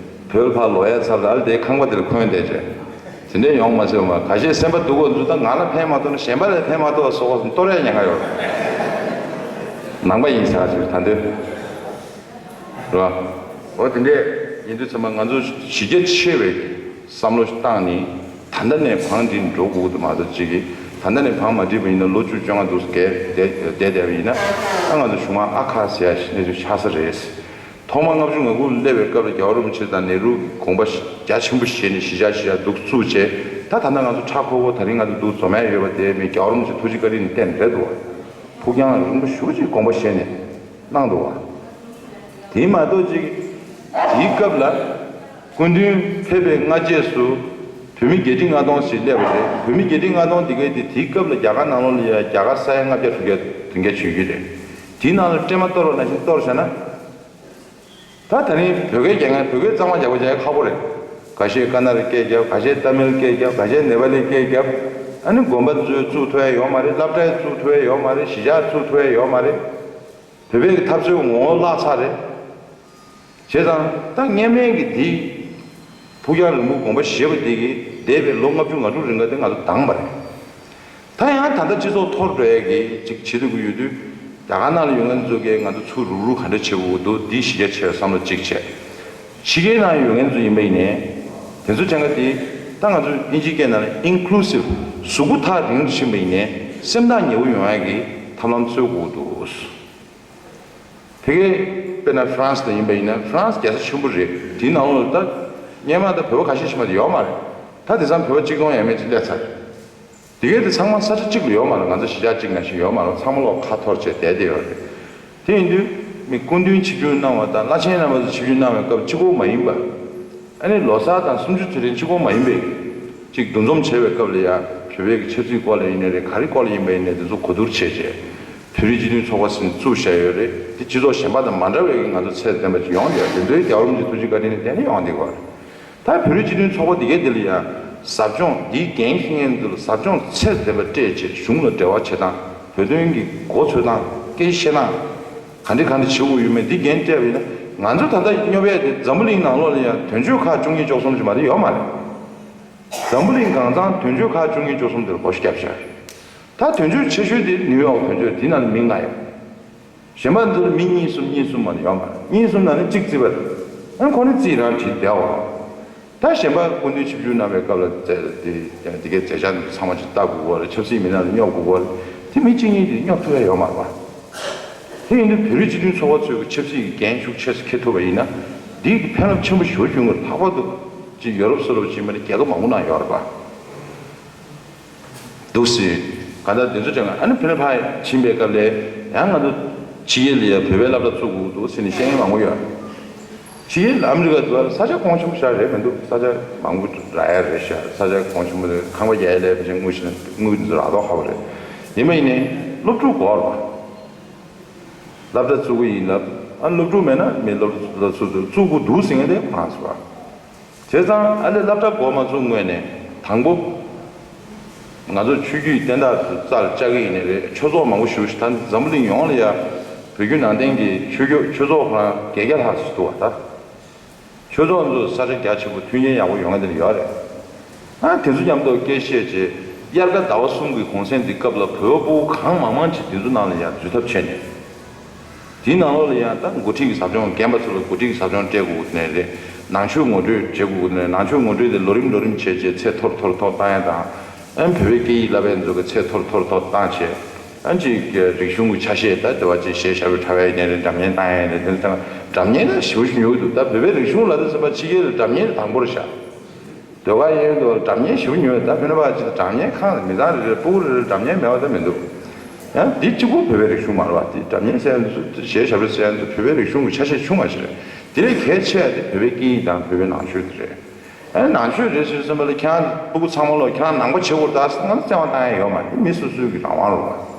བོད་ཕར་ལོག་ཡ་ཚབ་ལ་དེ་ཁང་པ་དེ་ལ་འཁོན་བསྡད་བྱས། དེ་འདྲས་ཡོང་མ་སྲིད་པ་མ། ཁ་ཤས་སེམས་པ་སྡུག་པོ་འདུག་ད་ང་ལ་ཕན་མ་ཐོགས་ན་གཞན་པ་ལ་ཕན་མ་ཐོགས་པ་བཟོ་དགོས་སམ། གཏོར་ཡ་ཉེན་ཁ་ཡོད་རེད། ནང་པ་ཡིན་ས་ཞིག་ད་འདོད། རེད་བ། འོ་དེ་འདྲས་ཡིན་དུས་ཚང་མ་ང་ཚོ་གཞི་རྒྱ་ཆེ་བའི་བསམ་བློ་ཞིག་བཏང་ནས་ད་ལྟ་ནས་བང་སྒྲིག་འགྲོ་དགོས་ཀྱི་འདུག་མ་གཏོགས་ཅིག་གིས་ད་ལྟ་ནས་བང་མ་སྒྲིག་པ་ཡིན་ན་ལོ་བཅུ་བཅོ་ལྔ་འདུག་བསྡད་བསྡད་བསྡད་པ་ཡིན་ན། ད་ང་ཚོ་གཞུག་མ་ཨ་ཁ་ཟེར་ཡ་ཞིག་གནས་ཚུལ་ཆགས་ས་རེད། ཐོག་མ་ལྔ་བཅུ་ང་དགུ་སླེབས་པའི་སྐབས་ལ་རྒྱལ་བ་རིན་པོ་ཆེ་དང་ནེ་རུ་དགོངས་པ་རྒྱ་ཆེན་པོ་བཞེས་ནས་གཞིས་ཆགས་གཞིས་ཆགས་འདུག་བཙུགས་བྱས། ད་ད་ལྟ་ང་ཚོ་ཁྲ་ཁོ་ཁོ་ད་རིང་ང་ཚོ་འདུག་འཛོམས་ཡ་ཡོད་པ་དེ་མི་རྒྱལ་བ་རིན་པོ་ཆེ་ཐུགས་རྗེ་བཀའ་དྲིན་ནས་བརྟེན་རེད་འདུག་བ། ཕུགས་རྒྱང་རིང་པོ་ཞེ་པོ་ཅིག་དགོངས་པ་བཞེས་ནས་གནང་འདུག་བ། དེ་མ་གཏོགས་ཅིག་དེའི་སྐབས་ལ་སྐུ་མདུན་ཕེབས་པའི་སྔ་རྗེས་སུ་བོད་མི་བརྒྱད་ཁྲི་ལྔ་སྟོང་ཞིག་སླེབས་པ་རེད། བོད་མི་བརྒྱད་ཁྲི་ལྔ་སྟོང་དེ་གའི་དེ་དེའི་སྐབས་ལ་རྒྱ་གར་ནང་ལོགས་ལ་ཡ་རྒྱ་གར་ས་ཡ་ལྔ་བརྒྱ་དྲུག་བརྒྱ་བདུན་བརྒྱ་བྱེད་ཀྱི་རེད། དེའི་ནང་ལ་སྲན་མ་གཏོར་བ་ནང་བཞིན་གཏོར་བཞག་ན། ད་ད་རིང་བོད་སྐད་རྒྱག་མཁན་བོད་སྐད་གཙང་མ་རྒྱག་པ་བྱས་ཁག་པོ་རེད། ཁ་ཤས་ཀ་ན་རི་སྐད་རྒྱབ། ཁ་ཤས་ཏ་མིལ་སྐད་རྒྱབ། ཁ་ཤས་ནེ་པ་ལི་སྐད་རྒྱབ། ཨ་ནི་དགོན་པ་ཚོས་བཙུགས་ཐུབ་ཡ་ཡོད་མ་རེད། སློབ་གྲྭས་བཙུགས་ཐུབ་ཡ་ཡོད་མ་རེད། གཞིས་ཆགས་བཙུགས་ཐུབ་ཡ་ཡོད་མ་རེད། བོད་པའི་གི་འཐབ་རྩོད་ངོ་བོ་བརླག་ཚར་རེད། བྱས་ཙང་ད་སྔོན་མའི་གི་འདི་ཕུགས་རྒྱང་རིང་པོ་དགོངས་པ་བཞེས་པ་འདི་གིས་འདས་པའི་ལོ་ལྔ་བཅུ་ང་དྲུག་རིང་ག་དེ་ང་ཚོ་འདང་པ་རེད། ད་ཡང་ད་ལྟ་སྤྱི་ཚོགས་འཐོར་འགྲོ་ཡས་ཀྱི་ཅིག་བྱེད་ཐུབ་ཀྱི་ཡོད་དུས། རྒྱ་གར་ནང་ལ་ཡོད་མཁན་ཚོ་གིས་ང་ཚོ་ཚུར་རུག་རུག་ག་འདྲ་བྱེད་དགོས་ཀྱི་འདུག་འདི་གཞི་རྒྱ་ཆེ་བའི་བསམ་བློ་གཅིག་བྱས། ཕྱི་རྒྱལ་ནང་ཡོད་མཁན་ཚོ་ཡིན་པ་ཡིན་ནའི། དེ་ཚོ་ཆ་འགའ་དེ་ད་ང་ཚོ་དབྱིན་ཇིའི་སྐད་ནང་ལ་ཨིན་ཀུ་ལུ་སིབ། གཟུགས་པོ་ཐག་རིང་རུ་ཕྱིན་པ་ཡིན་ནའི་སེམས་ཐག་ཉེ་བོ་ཡོང་ཡས་ཀྱི་ཐབས་ལམ་འཚོལ་དགོས་ཀྱི་འདུག་དེ་གའི་དཔེར་ན་ཧྥ་རན་སི་ལ་ཡིན་པ་ཡིན་ན། ཧྥ་རན་སི་རྒྱལ་ས་ཆེན་པོ་རེད། དེའི་ནང་ལོགས་ལ་ད་སྔོན་མ་ད་བོད་པ་ཁ་ཤས་ཤིག་མ་གཏོགས་ཡོད་མ་རེད། ད་དེང་སང་བོད་པ་གཅིག་སྟོང་ཡས་མས་ཅིག་སླེབས་ཚར་རེད། དེ་གའི་དེ་ཚང་མ་ས་ཆ་གཅིག་ལ་ཡོད་མ་རེད། ང་ཚོ་གཞིས་ཆགས་གཅིག་ནང་བཞིན་ཡོད་མ་རེད། ཚང་མ་ལོག་ཁ་འཐོར་བྱས་བསྡད་བསྡད་ཡོད་རེད། དེ་ཡིན་དུས་མི་སྐུ་མདུན་ཆིབས་བསྒྱུར་གནང་བ་དང་བླ་ཆེན་རྣམ་པ་ཚོ་ཆིབས་བསྒྱུར་གནང་བའི་སྐབས་གཅིག་པོ་མ་ཡིན་པ། ཨ་ནི་ལོ་གསར་དང་གསུམ་བཅུ་དུས་དྲན་གཅིག་པོ་མ་ཡིན་པའི་གཅིག་འདུ་འཛོམས་བྱས་པའི་སྐབས་ལ་ཡང་བོད་པའི་གི་ཆབ་སྲིད་སྐོར་ལ་ཡིན་ནའི་རེད། ག་རེ་སྐོར་ལ་ཡིན་པ་ཡིན་ནའི་དེ་ཚོ་གོ་བསྡུར་བྱས་རྗེས་བོད་རིགས་སྤྱི་མཐུན་ཚོགས་པ་ཟེར་ནས་བཙུགས་བཞག་ཡོད་རེད། དེ་སྤྱི་ཚོགས་གཞན་པ་དང་མ་འདྲ་བའི་གི་ང་ཚོ་ཚད་ལྡན་པ་ཅིག་ཡོང་བསྡད་ཡོད། དེ་ཚོའི་རྒྱལ་བ་རིན་པོ་ཆེའི་ཐུགས་རྗེ་བཀའ་དྲིན་ནས་དེ་ནས་ཡོང་བསྡད་ཡོད་རེད། ད་བོད་རིགས་སྤྱི་མཐུན་ཚོགས་པ་འདི་གའི་འདི་ལ་ཡང་ཟབ་སྦྱོང་འདིའི་འགན་འཁྱེར་མཁན་འདི་ལ་ཟབ་སྦྱོང་ཚད་ལྡན་པ་སྤྲད་བྱས་གཞུང་ལ་འབྲེལ་བ་བྱེད་སྟངས། བོད་དོན་གྱི་མགོ་འཚོས་སྟངས། སྐད་ཆ་བཤད་སྟངས། ག་འདྲ་ག་འདྲ་བྱེད་དགོས་ཡོད་མེད་འདི་འགན་སྤྲད་པ་ཡིན་ན། ང་ཚོ་ད་ལྟ་སྙོབ་ཡས་དེ་འཛམ་བུ་གླིང་ནང་ལོགས་ལ་ཡང་དོན་གཅོད་ཁག་བཅུ་གཉིས་བཅུ་གསུམ་ཞིག་མ་གཏོགས་ཡོད་མ་རེད། འཛམ་བུ་གླིང་གང་ཚང་དོན་གཅོད་ཁག་བཅུ་གཉིས་བཅུ་གསུམ་དེར་སྒོ་ཕྱེ་བརྒྱབ་བཞག་རེད། ད་དོན་གཅོད་ཆེ་ཤོས་དེ་ནིའུ་ཡོག་དོན་གཅོད་དེ་ནང་ལ་མི་ལྔ་ཡོད། གཞན་པ་ཚོར་མི་གཉིས་གསུམ་གཉིས་གསུམ་མ་གཏོགས་ཡོད་མ་རེད། གཉིས་གསུམ་ནང་ནས་གཅིག་རྩིས་པ་རེད། ཨ་ཁོ་ནི་རྩིས་རང་བྲིས་བསྡད་པ་རེད། ད་གཞན་པ་སྐུ་མདུན་ཆིབས་བསྒྱུར་གནང་བའི་སྐབས་ལ་མཛད་དེ་དེ་གའི་མཛད་འཆར་འདི་ཚང་མ་ཅིག་ལྟ་དགོས་པ་རེད། ཆབ་སྲིད་མི་སྣ་ལ་སྙོབ་དགོས་པ་རེད། དེ་མི་གཅིག་གཉིས་དེ་སྙོབ་ཐུབ་ཡ་ཡོད་མ་རེད་པ། དེ་ཡིན་དུས་བོད་རིགས་སྤྱི་མཐུན་ཚོགས་པ་ཚོའི་ཆབ་སྲིད་ཀྱི་འགན་ཤུགས་ཆེ་ཙམ་འཁྱེར་ཐུབ་པ་ཡིན་ན། འདིས་ཕན་རླབས་ཆེན་པོ་ཞེ་པོ་ཅིག་ཡོང་གི་རེད། ལྷག་པར་དུ་ཅིག་ཡོ་རོབ་སོགས་ལ་ཕྱིན་པ་ནི་རྒྱལ་ཁབ་མང་པོ་ནང་ཡོད་རེད་པ། འདུག་སེ། གང་ལྟར་དེ་ཚོ་ཅང་ཨ་ནི་ཕི་ལི་ཕ་ཕྱིན་པའི་སྐབས་ལ་ཡང་ང་ཚོ་ཕྱི་རྒྱལ་ལ་ཡང་བོད་པའི་སློབ་གྲྭ་བཙུགས་དགོས་འདུག་ཟེར་ནས་བཤད་མཁན་མང་པོ་ཡོད། ཕྱི་རྒྱལ་ཨ་མི་རི་ཀ་དུ་ས་ཆ་གོང་ཆེན་པོ་ཞིག་རེད་མི་འདུག་ས་ཆ་མང་པོ་རག་ཡ་རེད་ཤག་ས་ཆ་གོང་ཆེན་པོ་དེ་ཁང་པ་རྒྱག་ཡ་ལས་ཕལ་ཆེར་དངུལ་ཞིག་དངུལ་འདི་ཚོ་རག་མདོག་ཁ་པོ་རེད། ཡིན་པ་ཡིན་ནའི་སློབ་ཕྲུག་དགོས་རེད་པ། སློབ་གྲྭ་བཙུགས་ཀྱི་ཡིན་ལབ། ཨ་སློབ་ཕྲུག་མེད་ན་མི་སློབ་གྲྭ་བཙུགས་དགོས་འདུག་ཟེར་མཁན་དེ་ཁོ་རང་ཚོ་རེད། བྱས་ཙང་ཨ་ལས་སློབ་གྲྭ་འགོ་མ་བཙུགས་སྔོན་ནས་དང་པོ། ང་ཚོ་ཆོས་བརྒྱུད་བསྟན་བདག་ཚོ་རྩ་ལ་བཅག་གི་ཡིན་ནི་རེད། ཆོས་ཚོགས་མང་པོ་ཞེ་པོ་ཞིག་ད་འཛམ་བུ་གླིང་ཡོངས་ལ་ཡ་བོད་བརྒྱུད་ནང་བསྟན་གྱི་ཆོས་ཆོས་ཚོགས་ཁོ་རང་བརྒྱད་བརྒྱ་ལྷག་ཙམ་འདུག་པ་ད། ཆོས་ཚོགས་ཚོ་ས་ཆ་རྒྱ་ཆེན་པོ་མཐུན་རྐྱེན་ཡག་པོ་ཡོང་ཡ་དེ་ལ་ཡོད་རེད། ཨ་དེ་ཚོ་མཉམ་དུ་སྐད་བཤད་བྱས། དབྱར་ཁ་ཟླ་བ་གསུམ་གྱི་གུང་སེང་འདི་སྐབས་ལ་བོད་པ་ཕྲུ་གུ་གང་མང་མང་ཅིག་འདི་ཚོ་ནང་ལ་ཡ་འཛུལ་ཐབས་བྱས་ནས། དེའི་ནང་ལོགས་ལ་ཡང་ད་འགོ་ཁྲིད་ཀྱི་ཟབ་སྦྱོང་རྒན་པ་ཚོ་ལ་འགོ་ཁྲིད་ཀྱི་ཟབ་སྦྱོང་སྤྲད་དགོས་ནས་རེད། ནང་ཆོས་ངོ་སྤྲོད་བྱེད་དགོས་ནས་ནང་ཆོས་ངོ་སྤྲོད་དེ་ལོ་རིམ་ལོ་རིམ་བྱས་བྱས་ཚད་མཐོར་མཐོར་མཐོར་བཏང་ཡ་དང་། ཨན་བོད་པའི་སྐད་ཡིག་བསླབ་ཡ་ཚོ་གི་ཚད་མཐོར་མཐོར་མཐོར་བཏང་བྱས། ཨན་ཅིག་རིག་གཞུང་གི་ཆ་ཤས་ད་དེ་བ་ཅིག་གཞས་ཞབས་བྲོ་འཁྲབ་ཡ་ཡིན་ནའི་རེད། སྒྲ་སྙན་བཏང་ཡ་ཡིན་ནའི་དེ་ཚོ་སྒྲ་སྙན་ད་ཞེ་པོ་ཞིག་ཉོ་གི་འདུག་ད་བོད་པའི་རིག་གཞུང་ལབ་དུས་ཙམ་པ་ཕྱི་རྒྱལ་ལ་སྒྲ་སྙན་དང་པོར་བཞག་ཟློས་གར་གཡས་གཡོན་དུ་སྒྲ་སྙན་ཞེ་པོ་ཉོས། ད་ཕན་པ་ཅིག་སྒྲ་སྙན་ཁང་མི་ཚང་རེ་རེ་ཕྲུ་གུ་རེ་རེ་སྒྲ་སྙན་མེད་པ་ད་མི་འདུག་ཡང་འདི་གཅིག་པུ་བོད་པའི་རིག་གཞུང་མ་རེད་པ། འདི་སྒྲ་སྙན་ཟེར་ཡ་འདི་ཚོ་གཞས་ཞབས་བྲོ་ཟེར་ཡ་འདི་ཚོ་བོད་པའི་རིག་གཞུང་གི་ཆ་ཤས་ཆུང་བ་ཞིག་རེད། དེ་ལས་གལ་ཆེ་བ་དེ་བོད་པའི་སྐད་ཡིག་དང་བོད་པའི་ནང་ཆོས་དེ་རེད། ཨ་ནང་ཆོས་རེད་ཟེར་བསམ་པ་ལ་ཁྱེད་རང་ཕྲུ་གུ་ཚང་མ་ལོ་ཁྱེད་རང་ནང་པ་བྱེད་དགོས་ད་ཟེར་ང་ཚོ་བཙན་དབང་བཏང་ཡ་ཡོད་མ་རེད། མི་སོ་སོའི་གི་རང་དབང་རེད་པ།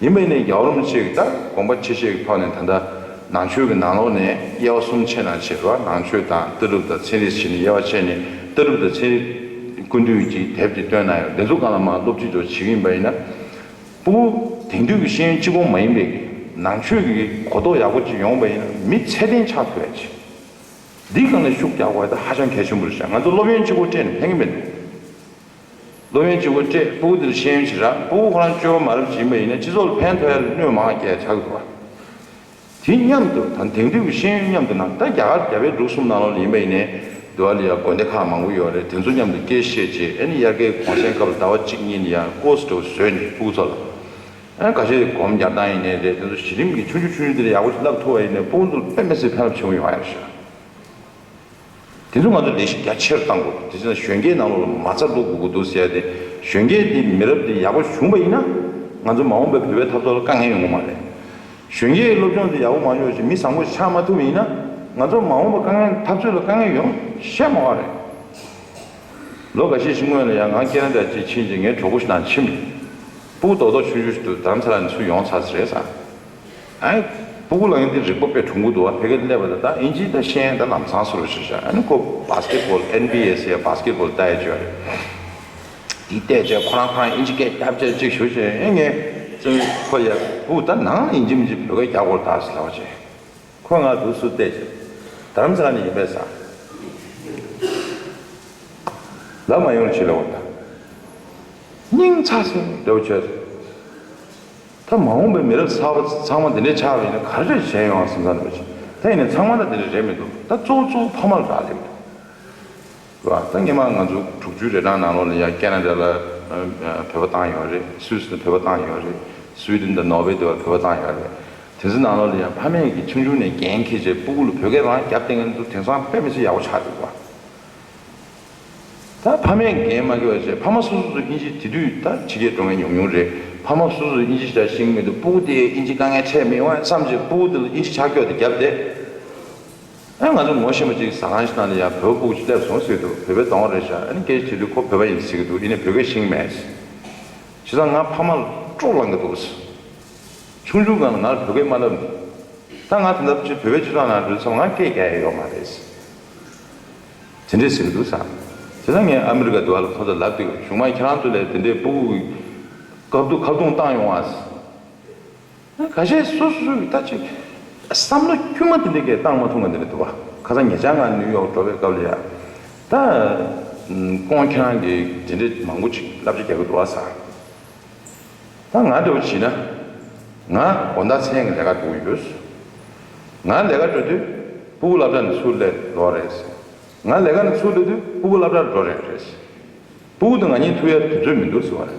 ཡིན་པ་ཡིན་ནའི་རྒྱལ་བ་རིན་པོ་ཆེ་གིས་ད་དགོངས་པ་ཆེ་བཞེས་ཀྱི་ཐོག་ནས་ད་ལྟ་ནང་ཆོས་ཀྱི་ནང་ལོགས་ནས་དབྱེ་བ་གསུམ་ཕྱེ་ནང་ཕྱེ་རོགས། ནང་ཆོས་དང་ལྟ་གྲུབ་དང་ཚན་རིག་བྱས་ནས་དབྱེ་བ་ཕྱེ་ནས་ལྟ་གྲུབ་དང་ཚན་རིག་ཀུན་བཏུས་ཀྱི་དེབ་ཅིག་བཏོན་གནང་ཡོད། འདི་ཚོ་སྒང་ལ་མར་སློབ་ཁྲིད་ཚོ་བྱེད་ཀྱི་ཡིན་པ་ཡིན་ན། ཕྲུ་གུ་དེང་དུས་ཀྱི་ཤེས་ཡོན་གཅིག་པོ་མ་ཡིན་པའི་ནང་ཆོས་ཀྱི་གོ་རྟོགས་ཡག་པོ་ཅིག་ཡོང་བ་ཡིན་ན་མི་ཚད་ལྡན་ཆགས་ཐུབ་ཡ་ཅིག་འདིའི་སྒང་ལ་ཤུགས་རྒྱག་དགོས་ཡ་ད་ཧ་ཅང་གལ་ཆེན་པོ་རེད་ཤག་ང་ཚོ་སློབ་ཡོན་གཅིག་པོ་སྤྲད་ནས་ཕན་གྱི་མི་འདུག་སློབ་ཡོན་གཅིག་པོ་སྤྲད་ཕྲུ་གུ་དེར་ཤེས་ཡོན་ཞིག་རག་ཕྲུ་གུ་ཁོ་རང་སྤྱོད་པ་མ་རབས་ཅིག་ཡིན་པ་ཡིན་ན་སྤྱི་ཚོགས་ལ་ཕན་ཐོགས་ཡ་ལ་གནོད་མང་བ་སྐྱེལ་ཆགས་འདུག་བ། དེ་མཉམ་དུ་ད་དེང་དུས་ཀྱི་ཤེས་ཡོན་མཉམ་དུ་ན་ད་རྒྱ་གར་རྒྱ་བལ་འབྲུག་གསུམ་ནང་ལོགས་ལ་ཡིན་པ་ཡིན་ནའི་འདི་བ་ལ་ཡ་དགོན་སྡེ་ཁག་མང་པོ་ཡོད་རེད། དེ་ཚོ་མཉམ་དུ་སྐད་བཤད་བྱས་ཨ་ནི་དབྱར་ཁའི་གུང་སེང་སྐབས་ལ་ཟླ་བ་གཅིག་གཉིས་ལ་ཡ་ཀོ་སི་འདྲ་བོ་བཟོས་ནས་ཕྲུ་གུ་ཚོ་ལ་ཨ་ཁ་ཤས་སྒོམ་རྒྱག་སྟངས་ཡིན་ནའི་རེད། དེ་ཚོ་གཞི་རིམ་གྱི་ཆུང་ཆུང་ཆུང་ཆུང་དེ་ལ་ཡག་པོ་ཞིག་བསླབ་ཐུབ་པ་ཡིན་ནའི་ཕྲུ་གུ་ཚོ་ལ་དཔེ་མི་སྲིད་ཕན་རླབས་ཆེན་པོ་ཡོང་ཡ་རེད་ཤག་དེ་ཚོ་ང་ཚོ་ལས་གཞི་རྒྱ་ཆེར་གཏང་དགོས། དེ་བྱས་ན་གཞོན་སྐྱེས་ནང་ལོགས་ལ་མ་རྩ་བླུག་དགོས་ཀྱི་འདུག་ཟེར་ཡ་དེ། གཞོན་སྐྱེས་དེ་མི་རབས་དེ་ཡག་པོ་བྱུང་བ་ཡིན་ན་ང་ཚོ་མ་འོངས་པའི་བོད་པའི་འཐབ་རྩོད་ལ་དཀའ་ངལ་ཡོང་གི་མ་རེད། གཞོན་སྐྱེས་སློབ་སྦྱོང་དེ་ཡག་པོ་མ་ཉོས་ཅིག་མི་བཟང་པོ་ཆགས་མ་ཐུབ་པ་ཡིན་ན་ང་ཚོ་མ་འོངས་པ་དཀའ་ངལ་འཐབ་རྩོད་ལ་དཀའ་ངལ་ཡོང་ཤེས་མ་བ་རེད། ལོ་འགའ་ཤས་ཤིག་སྔོན་ལ་ཡང་ང་ཁེ་ན་ཌ་ཅིག་ཕྱིན་ཅིག་ངའི་གྲོགས་པོ་ཞིག་ནང་ཕྱིན། ཕྲུ་གུ་རྡོག་རྡོག་ཆུང་ཆུང་ཞིག་འདུག་རྡ་རམ་ས་ལ་ནས་ཚུར་ཡོང་ཚར་ཟེར་རེད་ཟེར། ཨ་ནི་ཕྲུ་གུ་ལ་ཡང་འདི་རིག་པ་དཔེ་གྲུང་པོ་འདུག་བ། ཕ་གིར་སླེབས་པ་དང་ད་དབྱིན་ཇི་ད་ཤེས་ཡ་ད་ལམ་སང་སུ་རུ་ཞིག་ཤག་ཨ་ནི་ཁོ་བྷ་སི་ཀེ་ཊི་བོལ་ཨེན་བྷི་ཨེ་ཟེར་བྷ་སི་ཀེ་ཊི་བོལ་ལྟ་ཡ་ཅིག་ཡོད་རེད། འདི་བལྟས་བྱས་ཁོ་རང་ཁོ་རང་དབྱིན་ཇི་སྐད་རྒྱབ་བྱས་ཅིག་ཞུ་བྱས་ཨེ་ངས་ཙི་ཁོ་ཡ་ཕྲུ་གུ་ད་ནང་ཡིན་གཅིག་མིན་གཅིག་བོད་སྐད་རྒྱག་དགོས་ད་ཟེར་ལབ་པ་བྱས། ཁོ་ང་འདུག་སུ་བལྟས་བྱས། རྡ་རམ་ས་ལ་ནས་ཡིན་པས་ཟེར། ལབ་མ་ཡོང་བྱས་ལབ་པ་དང་། སྙིང་ཚ་སེ་འདྲ་བོ་བྱས་སོང་། ད་མ་འོངས་པའི་མི་རབས་གསར་པ་ཚང་མ་འདི་འདྲའི་ཆགས་པ་ཡིན་ན་ག་རེ་བྱས་ཡོང་བསམ་ས་འདྲ་བ་ཞིག་ད་ཡིན་ནའི་ཚང་མ་ད་འདི་འདྲ་རེད་མི་འདུག་ད་གཙོ་བོ་གཙོ་བོ་ཕ་མ་ལ་རག་ལས་འདུག་བ། ད་སྔོན་མ་ང་ཚོ་དྲུག་ཅུའི་རེ་གྲངས་ནང་ལོགས་ལ་ཡ་ཁེ་ན་ཌ་ལ་བོད་པ་བཏང་ཡོད་རེད། སུད་སི་ལ་བོད་པ་བཏང་ཡོད་རེད། སུའི་ཌེན་དང་ནོར་ཝེ་དེ་བ་བོད་པ་བཏང་ཡོད་རེད། དེ་ཚོའི་ནང་ལོགས་ལ་ཡ་ཕ་མས་ཀྱི་ཆུང་ཆུང་ནས་འགན་འཁྱེར་བྱས་ཕྲུ་གུ་ལ་བོད་སྐད་རང་རྒྱབ་བསྡད་མཁན་ཚོ་དེང་སང་དཔེ་མི་སྲིད་ཡག་པོ་ཆགས་འདུག་བ། ད་ཕ་མས་འགན་མ་འཁྱེར་བ་བྱས་ཕ་མ་སོ་སོ་ཚོ་དབྱིན་ཇི་དེ་དུས་ད་ཕྱི་རྒྱལ་འགྲོ་མཁན་ཉུང་ཉུང་རེད། ཕ་མ་སོ་སོ་ཚོ་དབྱིན་ཇི་ཞེ་དྲག་ཤེས་ཀྱི་མི་འདུག་ཕྲུ་གུ་དེ་དབྱིན་ཇི་དཀའ་ངལ་འཕྲད་མི་ཡོང་ཨ་བསམ་བྱས་ཕྲུ་གུ་དེ་ལ་དབྱིན་ཇི་ཕྱག་རྒྱོག་དེ་བརྒྱབ་སྟེ། ཨ་ང་ཚོ་ངོ་ཤེས་པ་ཅིག་ཟ་ཁང་ཞིག་ནང་ལ་ཡ་བོད་ཕྲུ་གུ་ཅིག་སླེབས་སོང་ཟེར་གྱི་འདུག་བོད་པའི་གདོང་རེད་ཤག་ཨ་ནི་སྐད་ཆ་དྲིས་དུས་ཁོ་བོད་པ་ཡིན་ཟེར་གྱི་འདུག་ཡིན་ནའི་བོད་སྐད་ཤེས་ཀྱི་མེད། བྱས་ཙང་ང་ཕ་མ་ལ་སྤྲོ་ལངས་ཀྱི་འདུག་ཆུང་ཆུང་སྒང་ལ་ང་ལ་བོད་སྐད་མ་བསླབས་ནས། ད་ང་དེ་འདྲ་ཅིག་བོད་པའི་སྤྱི་ཚོགས་ནང་འགྲོ་ཙམ་ང་སྐད་རྒྱག་ཡ་ཡོད་མ་རེད། དེ་འདྲས་ཟེར་གྱི་འདུག་ས། དེ་ལ་ངས་ཨ་མི་རི་ཀ་འདི་བ་ལ་ཁོ་ཚོ་ལབ་དུས་གཞུག་མ་ཁྱེད་རང་ཚོ་ལས་དེ་འདྲས་ཕྲུ་གུ་གི་བཀག་སྡོམ་བཀག་སྡོམ་བཏང་ཡོང་ཨ། ཁ་ཤས་སོ་སོ་སོ་གི་ད་ཅིག་བསམ་བློ་དཀྱུས་མ་དེ་འདྲས་ཀྱི་བཏང་མ་ཐུབ་ང་དེ་འདྲས་འདུག་བ། ཁ་སང་ཉེ་ཆར་ང་ནིའུ་ཡོག་འགྲོ་བའི་སྐབས་ལ་ཡ། ད་ཀོང་ཁྱེད་རང་གི་དེ་འདྲས་མང་པོ་ཅིག་བསླབ་བྱ་རྒྱག་གི་འདུག་བ་ས། ད་ང་འདྲ་བོ་བྱས་ན། ང་དགོང་དག་མཚན་གྱི་ལས་ཀ་འགྲོ་གི་ཡོད། ང་ལས་ཀ་འགྲོ་དུས་ཕྲུ་གུ་སློབ་གྲྭ་ནས་ཚུར་སླེབས་ལོག་རེད། ང་ལས་ཀ་ནས་ཚུར་སླེབས་དུས་ཕྲུ་གུ་སློབ་གྲྭར་འགྲོ་རན་རེད། ཕྲུ་གུ་དང་ང་གཉིས་ཐུག་ཡ་དུས་ཚོད་མི་འདུག་ཟེར་བ་རེད།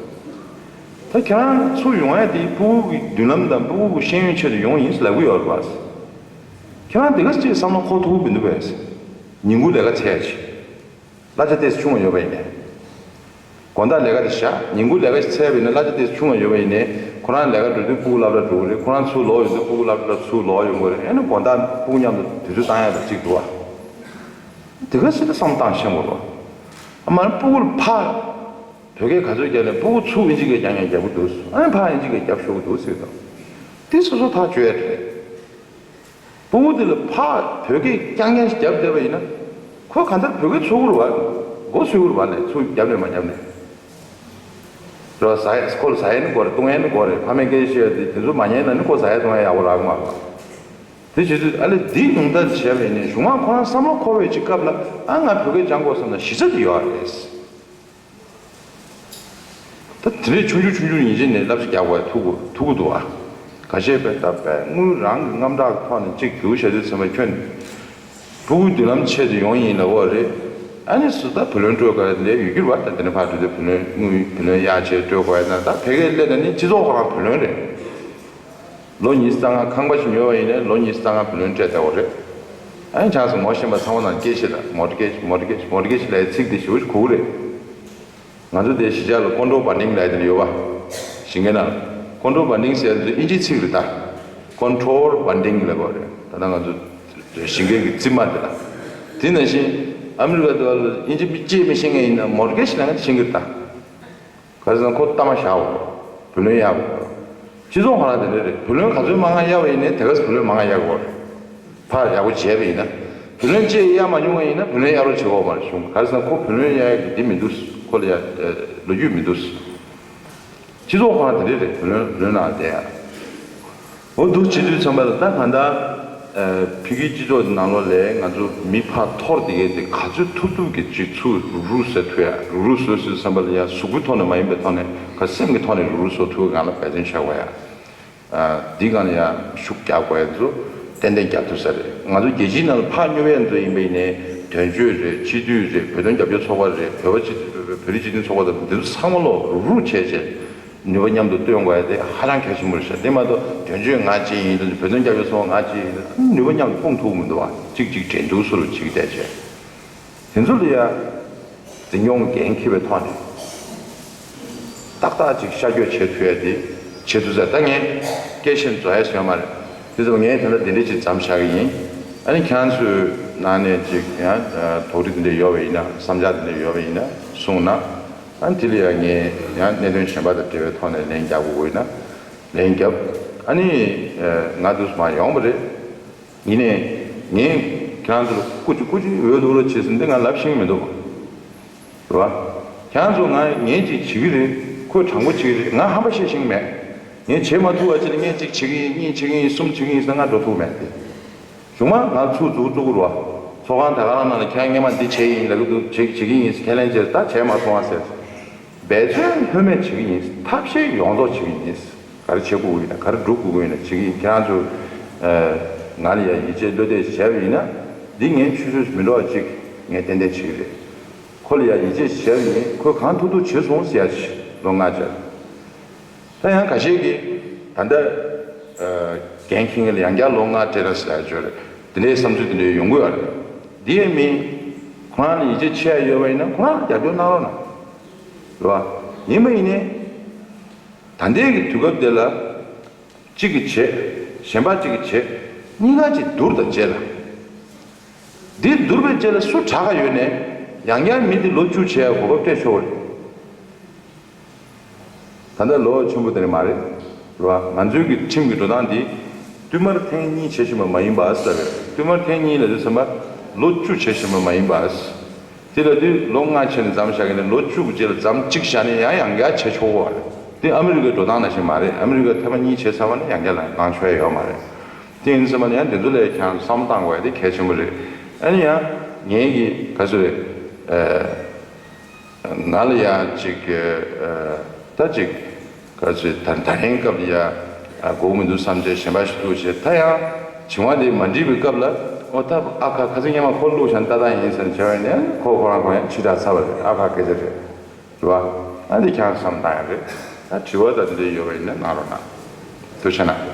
ད་ཁྱེད་རང་ཚུར་ཡོང་ཡ་དེ་ཕྲུ་གུ་གི་མདུན་ལམ་དང་ཕྲུ་གུ་གི་ཤེས་ཡོན་ཆེད་དུ་ཡོང་ཡིན་ལབ་གི་ཡོད་རེད་པ། ཁྱེད་རང་དེ་ག་ཅིག་བསམ་བློ་འཁོར་ཐུབ་ཀྱི་མི་འདུག་པས། ཉིན་གུང་ལས་ཀ་བྱས་ཆེ། གླ་ཆ་ཏོག་ཙམ་ཆུང་བ་ཡོད་པ་ཡིན་ནའི། དགོང་དག་ལས་ཀ་དེ་བཞག་ཉིན་གུང་ལས་ཀ་ཞིག་ཚར་བ་ཡིན་ན་གླ་ཆ་ཏོག་ཙམ་ཆུང་བ་ཡོད་པ་ཡིན་ནའི། ཁོ་རང་ལས་ཀ་འགྲོ་དུས་ཕྲུ་གུ་སློབ་གྲྭ་འགྲོ་གི་རེད། ཁོ་རང་ཚུར་ལོག་ཡོང་དུས་ཕྲུ་གུ་སློབ་གྲྭ་ཚུར་ལོག་ཡོང་གི་རེད། ཨ་ནི་དགོང་དག་ཕྲུ་གུ་མཉམ་དུ་དུས་ཚོད་བཏང་ཡ་དང་གཅིག་འདུག་ཨ། དེ་ག་ཅིག་ལ་བསམ་བློ་བཏང་ཤེས་དགོས་རེད་པ། ཨ་མ་ཕྲུ་གུ་ལ་ཕར་བོད་སྐད་ག་ཚོད་བརྒྱབ་ནའི་ཕྲུ་གུ་ཚུར་ཨིན་ཇི་སྐད་རྐྱང་རྐྱང་རྒྱབ་ཀྱི་འདུག་ཨ་ནི་ཕར་ཨིན་ཇི་སྐད་རྒྱབ་ཤོར་གྱི་འདུག་ཟེར་གྱི་འདུག་དེ་སོ་སོ་ཐག་གཅོད་ཡ་རེད། ཕྲུ་གུ་དེ་ལ་ཕར་བོད་སྐད་རྐྱང་རྐྱང་ཞིག་རྒྱབ་བསྡད་པ་ཡིན་ན། ཁོ་གང་ལྟར་བོད་སྐད་ཚུགས་ཀྱི་རེད་པ། མགོ་ཚོས་ཀྱི་རེད་པ་ནས་ཚུར་རྒྱབ་ནས་མ་རྒྱབ་ནས། རེད་པ། ཟ་ཡ་ཁོ་ལ་ཟ་ཡ་ནི་དགོས་རེད། བཏུང་ཡ་ནི་དགོས་རེད། ཕ་མས་སྐད་ཆ་བཤད་ཡ་དེ་དེ་ཚོ་མ་ཉན་ན་ནི་ཁོ་ཟ་ཡ་བཏུང་ཡ་ཡག་པོ་རག་གི་མ་རེད་པ། དེ་བྱེད་དུས་ཨ་ལས་འདི་ཉུང་མཐའ་བྱས་པ་ཡིན་ནའི་གཞུག་མ་ཁོ་རང་བསམ་བློ་འཁོར་བའི་ཅིག་སྐབས་ལ་ཨ་ང་བོད་སྐད་སྦྱང་དགོས་བསམ་ན་གཞི་རྩ་དེ་ཡོད་རེད། ད་དེ་འདྲའི་ཆུང་ཆུང་ཆུང་ཆུང་ཡིན་ཕྱིན་ནས་བསླབ་བྱ་རྒྱག་དགོས་ཐུག་གི་ཐུག་གི་འདུག་ཨ། ཁ་ཤས་དཔེ་ད་དཔེ་དངུལ་རང་གི་རྔམ་སྐྲག་གི་ཐོག་ནས་གཅིག་རྒྱུགས་བྱ་དུས་ཚང་མ་ཁྱོད་ཕྲུ་གུའི་མདུན་ལམ་ཆེད་དུ་ཡོང་ཡིན་ལབ་ཡོད་རེད། ཨ་ནི་སུ་ད་བུ་ལོན་སྤྲོད་དགོས་ཡ་དེ་འདྲ་ཡོད་རྒྱུ་རེད་པ། ད་དེ་ནས་ཕར་འགྲོ་དུས་བུ་ལོན་དངུལ་བུ་ལོན་གཡར་བྱས་སྤྲོད་དགོས་ཡ་ན་ད་ཕ་གིར་སླེབས་ན་ནི་སྤྱི་ཚོགས་ཁོ་རང་བུ་ལོན་རེད། ལོ་ཉི་ཤུ་རྩ་ལྔ་ཁང་པ་ཞིག་ཉོས་པ་ཡིན་ནའི་ལོ་ཉི་ཤུ་རྩ་ལྔ་བུ་ལོན་སྤྲད་བསྡད་པ་རེད། ཨ་ནི་ཆང་སོང་ངོ་ཤེས་པ་ཚང་མ་ནང་སྐད་ཆ་ལ་མོ་ཊ་སྐད་ཆ་མོ་ཊ་སྐད་ཆ་མོ་ཊ་སྐད་ཆ་ལབ་ཡའི་ཚིག་དེ་ཞེ་པོ་ཞིག་གོ་གི་རེད། ང་ཚོ་དེ་གཞིས་ཆགས་ལ་ཀོན་ཀྲོལ་བྷན་ཌིང་ལབ་ཡ་དེ་འདྲ་ཡོད་པ། ཞིང་ཁའི་ནང་ལ་ཀོན་ཀྲོལ་བྷན་ཌིང་ཟེར་ཡ་དེ་ཚོ་དབྱིན་ཇིའི་ཚིག་རེད་ད། ཀོན་ཀྲོལ་བྷན་ཌིང་ལབ་པ་རེད། ད་ལྟ་ང་ཚོ་ཞིང་ཁའི་གི་རྩིབ་མ་དེ་ལ། དེ་ནང་བཞིན་ཨ་མི་རི་ཀ་དེ་བ་ལ་དབྱིན་ཇི་མི་གཅིག་མི་ཤེས་མཁན་ཡིན་ན་མོ་ཊ་སྐད་ཆ་ལབ་མཁན་དེ་ཤེས་ཀྱི་རེད་ད། ག་རེ་ཟེར་ན་ཁོ་གཏའ་མ་བཞག་དགོས། བུ་ལོན་གཡར་དགོས། སྤྱི་ཚོགས་ཁོ་རང་དེ་འདྲ་རེད། བུ་ལོན་ག་ཚོད་མང་ང་གཡར་བ་ཡིན་ནའི་དེ་ག་ཚོད་བུ་ལོན་མང་ང་གཡར་དགོས་རེད། ཕར་ཡག་པོ་བྱས་པ་ཡིན་ན། བུ་ལོན་གཅིག་གཡར་མ་མྱོང་བ་ཡིན་ན་བུ་ལོན་གཡར་རོགས་བྱེད་དགོས་མ་རེད་གཞུང་གིས། ག་རེ་ཟེར་ན་ཁོ་བུ་ལོན་གཡར་ཡག་གི་འདི་མི་འདུག་ཁོ་ལ་ཡ་ལོ་རྒྱུས་མི་འདུག་སྤྱི་ཚོགས་ཁོ་རང་དེ་འདྲ་རེད། བུ་ལོན་ལོན་ནང་བསྡད་ཡ། འོ་འདུག་བྱེད་དུས་ཙམ་པ་ལ་ད་གང་ལྟར། ཨ། ཕ་གིའི་སྤྱི་ཚོགས་ནང་ལོགས་ལ་ང་ཚོ་མི་ཕར་འཐོར་བསྡད་མཁན་དེ་ག་ཚོད་ཐུབ་ཐུབ་ཀྱིས་ཅིག་ཚུར་རུག་རུག་བཟོ་ཐུབ་ཡ། རུག་རུག་བཟོ་དུས་ཙམ་པ་ལ་ཡ་གཟུགས་པོའི་ཐོག་ནས་མ་ཡིན་པའི་ཐོག་ནས་ག་སེམས་ཀྱི་ཐོག་ནས་རུག་རུག་བཟོ་ཐུབ་པའི་སྒང་ལ་འབད་བརྩོན་བྱེད་དགོས་ཡ། ཨ། འདིའི་སྒང་ལ་ཡ་ཤུགས་རྒྱག་དགོས་ཡ་ཚོ་ཏན་ཏན་རྒྱག་ཐུབ་ས་རེད། ང་ཚོ་རྒྱལ་སྤྱིའི་ནང་ལ་ཕར་སྨྱོ་བ་ཡ་ཚོ་ཡིན་པ་ཡིན་ནའི་དོན་གཅོད་རེད། སྤྱི་འཐུས་རེད། བོད་དོན་རྒྱབ་སྐྱོར་ཚོགས་པ་རེད། བོད་པ་སྤྱི་བོད་རིགས་སྤྱི་མཐུན་ཚོགས་པ་དང་འདི་ཚོ་ཚང་མ་ལོག་རུག་རུག་བྱས་བྱས། ནུས་པ་མཉམ་དུ་བཏོན་དགོས་ཡ་དེ་ཧ་ཅང་གལ་ཆེན་པོ་རེད་ཤག་དེ་མ་གཏོགས་དོན་གཅོད་ང་གཅིག་ཡིན་དང་། བོད་དོན་རྒྱབ་སྐྱོར་ཚོགས་པ་ང་གཅིག་ཡིན་དང་། ནུས་པ་མཉམ་དུ་སྤུངས་ཐུབ་མི་འདུག་བ། གཅིག་གཅིག་འགྲན་བསྡུར་བཟོ་འདྲ་བྱེད་ཀྱི་བསྡད་བྱས། དེ་ཚོ་ལ་ཡ་འཛིན་སྐྱོང་འགན་འཁྱེར་བའི་ཐོག་ནས་ཏག་ཏག་ཅིག་ཤར་བསྐྱོད་བྱེད་ཐུབ་ཡ་དེ་བྱེད་ཐུབ་ས། ད་ངས་སྐད་ཆ་རྫོགས་ཡ་ཟེར་ཡོད་མ་རེད། དེ་ཚོ་ངས་ད་ལྟ་དེ་འདྲ་ཅིག་མཚམས་བཞག་གི་ཡིན། ཨ་ནི་ཁྱེད་རང་ཚོའི་ནང་ནས་ཅིག་ཡང་དོགས་འདྲི་དེ་འདྲ་ཡོད་པ་ཡིན་ན། བསམ་འཆར་དེ་འདྲ་ཡོད་པ་ཡིན་ན་གསུངས་ན། ཨ་ནི་དེ་ལ་ཡང་ངས་ཡང་གནད་དོན་གཞན་པ་དང་འབྲེལ་བའི་ཐོག་ནས་ལན་རྒྱག་དགོས་ཀྱི་ཡོད་ན་ལན་རྒྱབ། ཨ་ནི་ང་འདུག་སེ་མར་ཡོང་བ་རེད། ཡིན་ནའི་ངས་ཁྱེད་རང་ཚོ་ལ་སྐུ་མཁྱེན་སྐུ་མཁྱེན་འོས་བླུག་རོགས་བྱེད་ཟེར་འདི་ང་ལབ་ཤེས་ཀྱི་མི་འདུག་རེད་བ། ཁྱེད་རང་ཚོ་ང་ངས་ཅིག་བྱེད་ཀྱི་རེད། ཁོས་དྲང་པོ་བྱེད་ཀྱི་རེད། ང་ཧམ་པ་བཤད་ཤེས་ཀྱི་མེད། ངས་བྱེད་མ་ཐུབ་པ་ཅིག་ལ་ངས་གཅིག་བྱེད་ཀྱི་ཡིན། གཉིས་བྱེད་ཀྱི་ཡིན། གསུམ་བྱེད་ཀྱི་ཡིན་ཟེར་ང་འགྲོ་ཐུབ་མེད་དེ། གཞུག་མ་ང་ཚུར་འཛུགས་བཙུགས་རོགས། ཚོགས་ཁང་དེ་ག་རང་ནང་ལ་ཁྱེད་རང་སྔས་མ་འདི་བྱས་ཡིན་ལབ་ཀྱི་འདུག་བྱེད་བྱེད་ཀྱི་ཡིན་ཟེར་ཁས་ལེན་བྱས། ད་བྱས་མ་སོང་ཨ་ཟེར། འབད་བརྩོན་ལྷོད་མེད་བྱེད་ཀྱི་ཡིན། ཐབས་ཤེས་ཡོངས་རྫོགས་བྱེད་ཀྱི་ཡིན། ག་རེ་བྱེད་དགོས་ཀྱི་ཡིན་ན། ག་རེ་སྒྲུབ་དགོས་ཀྱི་ཡིན་ན་བྱེད་ཀྱི་ཡིན། ཁྱེད་རང་ཚོ་ང་ལ་ཡ་ཡིད་ཆེས་བློ་གཏད་བྱས་པ་ཡིན་ན་འདི་ངས་ཆུད་ཟོས་མི་འགྲོ་བ་ཅིག་ངས་ཏན་ཏན་བྱེད་ཀྱི་རེད། ཁོ་ལ་ཡ་ཡིད་ཆེས་བྱས་པ་ཡིན། ཁོས་གང་ཐུབ་ཐུབ་བྱས་སོང་ཟེར་ཡ་ཅིག་ལོ་ལྔ་བྱས། ད་ཡང་ཁ་ཤས་ཀྱིས་ད་ལྟ་འགན་འཁྱེར་མཁན་ལ་ཡང་བསྐྱར་ལོ་ལྔ་སྤྲད་ར་ཟེར་ཡ་ཅིག་ཡོད་རེད། དེ་འདྲའི་བསམ་ཚུལ་དེ་འདྲ་ཡོང་གི་ཡོད་རེད། འདི་ཡང་མིན། ཁོ་རང་ལ་ཡིད་ཆེས་ཆེ་ཡ་ཡོད་པ་ཡིན་ན་ཁོ་རང་ལ་རྒྱབ་སྐྱོར་གནང་རོགས་གནང་། རེད་བ། ཡིན་པ་ཡིན་ནའི། ད་ལྟའི་གི་དུས་སྐབས་འདི་ལ་གཅིག་གིས་བྱེད། གཞན་པ་གཅིག་གིས་བྱེད། གཉིས་ཀ་གཅིག་བསྡུར་དང་རྗེས་ལ། འདི་བསྡུར་བའི་རྗེས་ལ་སུ་དྲག་ག་ཡོད་ནའི་ཡང་བསྐྱར་མི་འདི་ལོ་བཅུ་བྱེད་ཡ་གོ་སྐབས་སྤྲད་ཆོག་གི་རེད། ད་ལྟ་ལོ་ཆེན་པོ་དེ་འདྲ་མ་རེད། རེད་བ། ང་ཚོའི་གི་ཁྲིམས་ཀྱི་འགྲོ་སྟངས་འདི་བསྟུད་མར་ཐེངས་གཉིས་བྱེད་བཞིན་པ་མ་ཡིན་པ་ཟེར་བས། བསྟུད་མར་ཐེངས་གཉིས་ལབ་དུས་ཙམ་པ་ལོ་བཅུ་བྱེད་བཞིན་པ་མ་ཡིན་པ། དེ་ལབ་དུས་ལོ་ལྔ་བྱས་ནས་མཚམས་བཞག་གི་ནས་ལོ་བཅུ་གི་རྗེས་ལ་མཚམས་གཅིག་བཞག་ནས་ཡང་ཡང་བསྐྱར་བྱེད་ཆོག་གོ། དེ་ཨ་མི་རི་ཀའི་འགྲོ་སྟངས་ནང་བཞིན་མ་རེད། ཨ་མི་རི་ཀ་ཐེངས་མ་གཉིས་བྱས་ཚར་བ་ནས་ཡང་བསྐྱར་ལངས་ཆོག་ཡ་ཡོད་མ་རེད། དེ་ཡིན་ཙམ་པ་ལ་ཡང་དེ་ཚོ་ལ་ཁྱེད་རང་བསམ་བློ་བཏང་དགོས་ཡ་དེ་གལ་ཆེན་པོ་རེད། ཨ་ནི་ཡང་ངའི་གི་ག་ཚོད་རེད། ཨ། ང་ལ་ཡ་ཅིག་ཨ། ད་ཅིག་ག་ཚོད་ད་ད་རིང་སྐབས་ལ་ཡ་ཨ། དགོས་མི་འདུག་བསམ་བྱས་གཞན་པ་ཞིག་འདུག་བྱས། ད་ཡང་བྱིངས་པ་དེ་མ་འགྲིག་པའི་སྐབས་ལ། ཨོ་ད་ཨ་ཁ་ཁ་སང་སྔོན་མ་ཁོ་བླུགས་བཞག་ད་ད་ཡིན་ཟེར་བྱས་པ་ཡིན་ན་ཁོ་ཁོ་རང་ཁོ་ཡང་ཕྱི་དྲགས་ཚར་བ་རེད། ཨ་ཁ་སྐད་ཆ་རེད། རེད་བ། ཨ་འདི་ཁྱེད་རང་བསམ་བཏང་ཡ་རེད། ད་དྲི་བ་དང་དེ་འདྲ་ཡོད་པ་ཡིན་ན་གནང་རོགས་གནང་། ཐུགས་རྗེ་གནང་།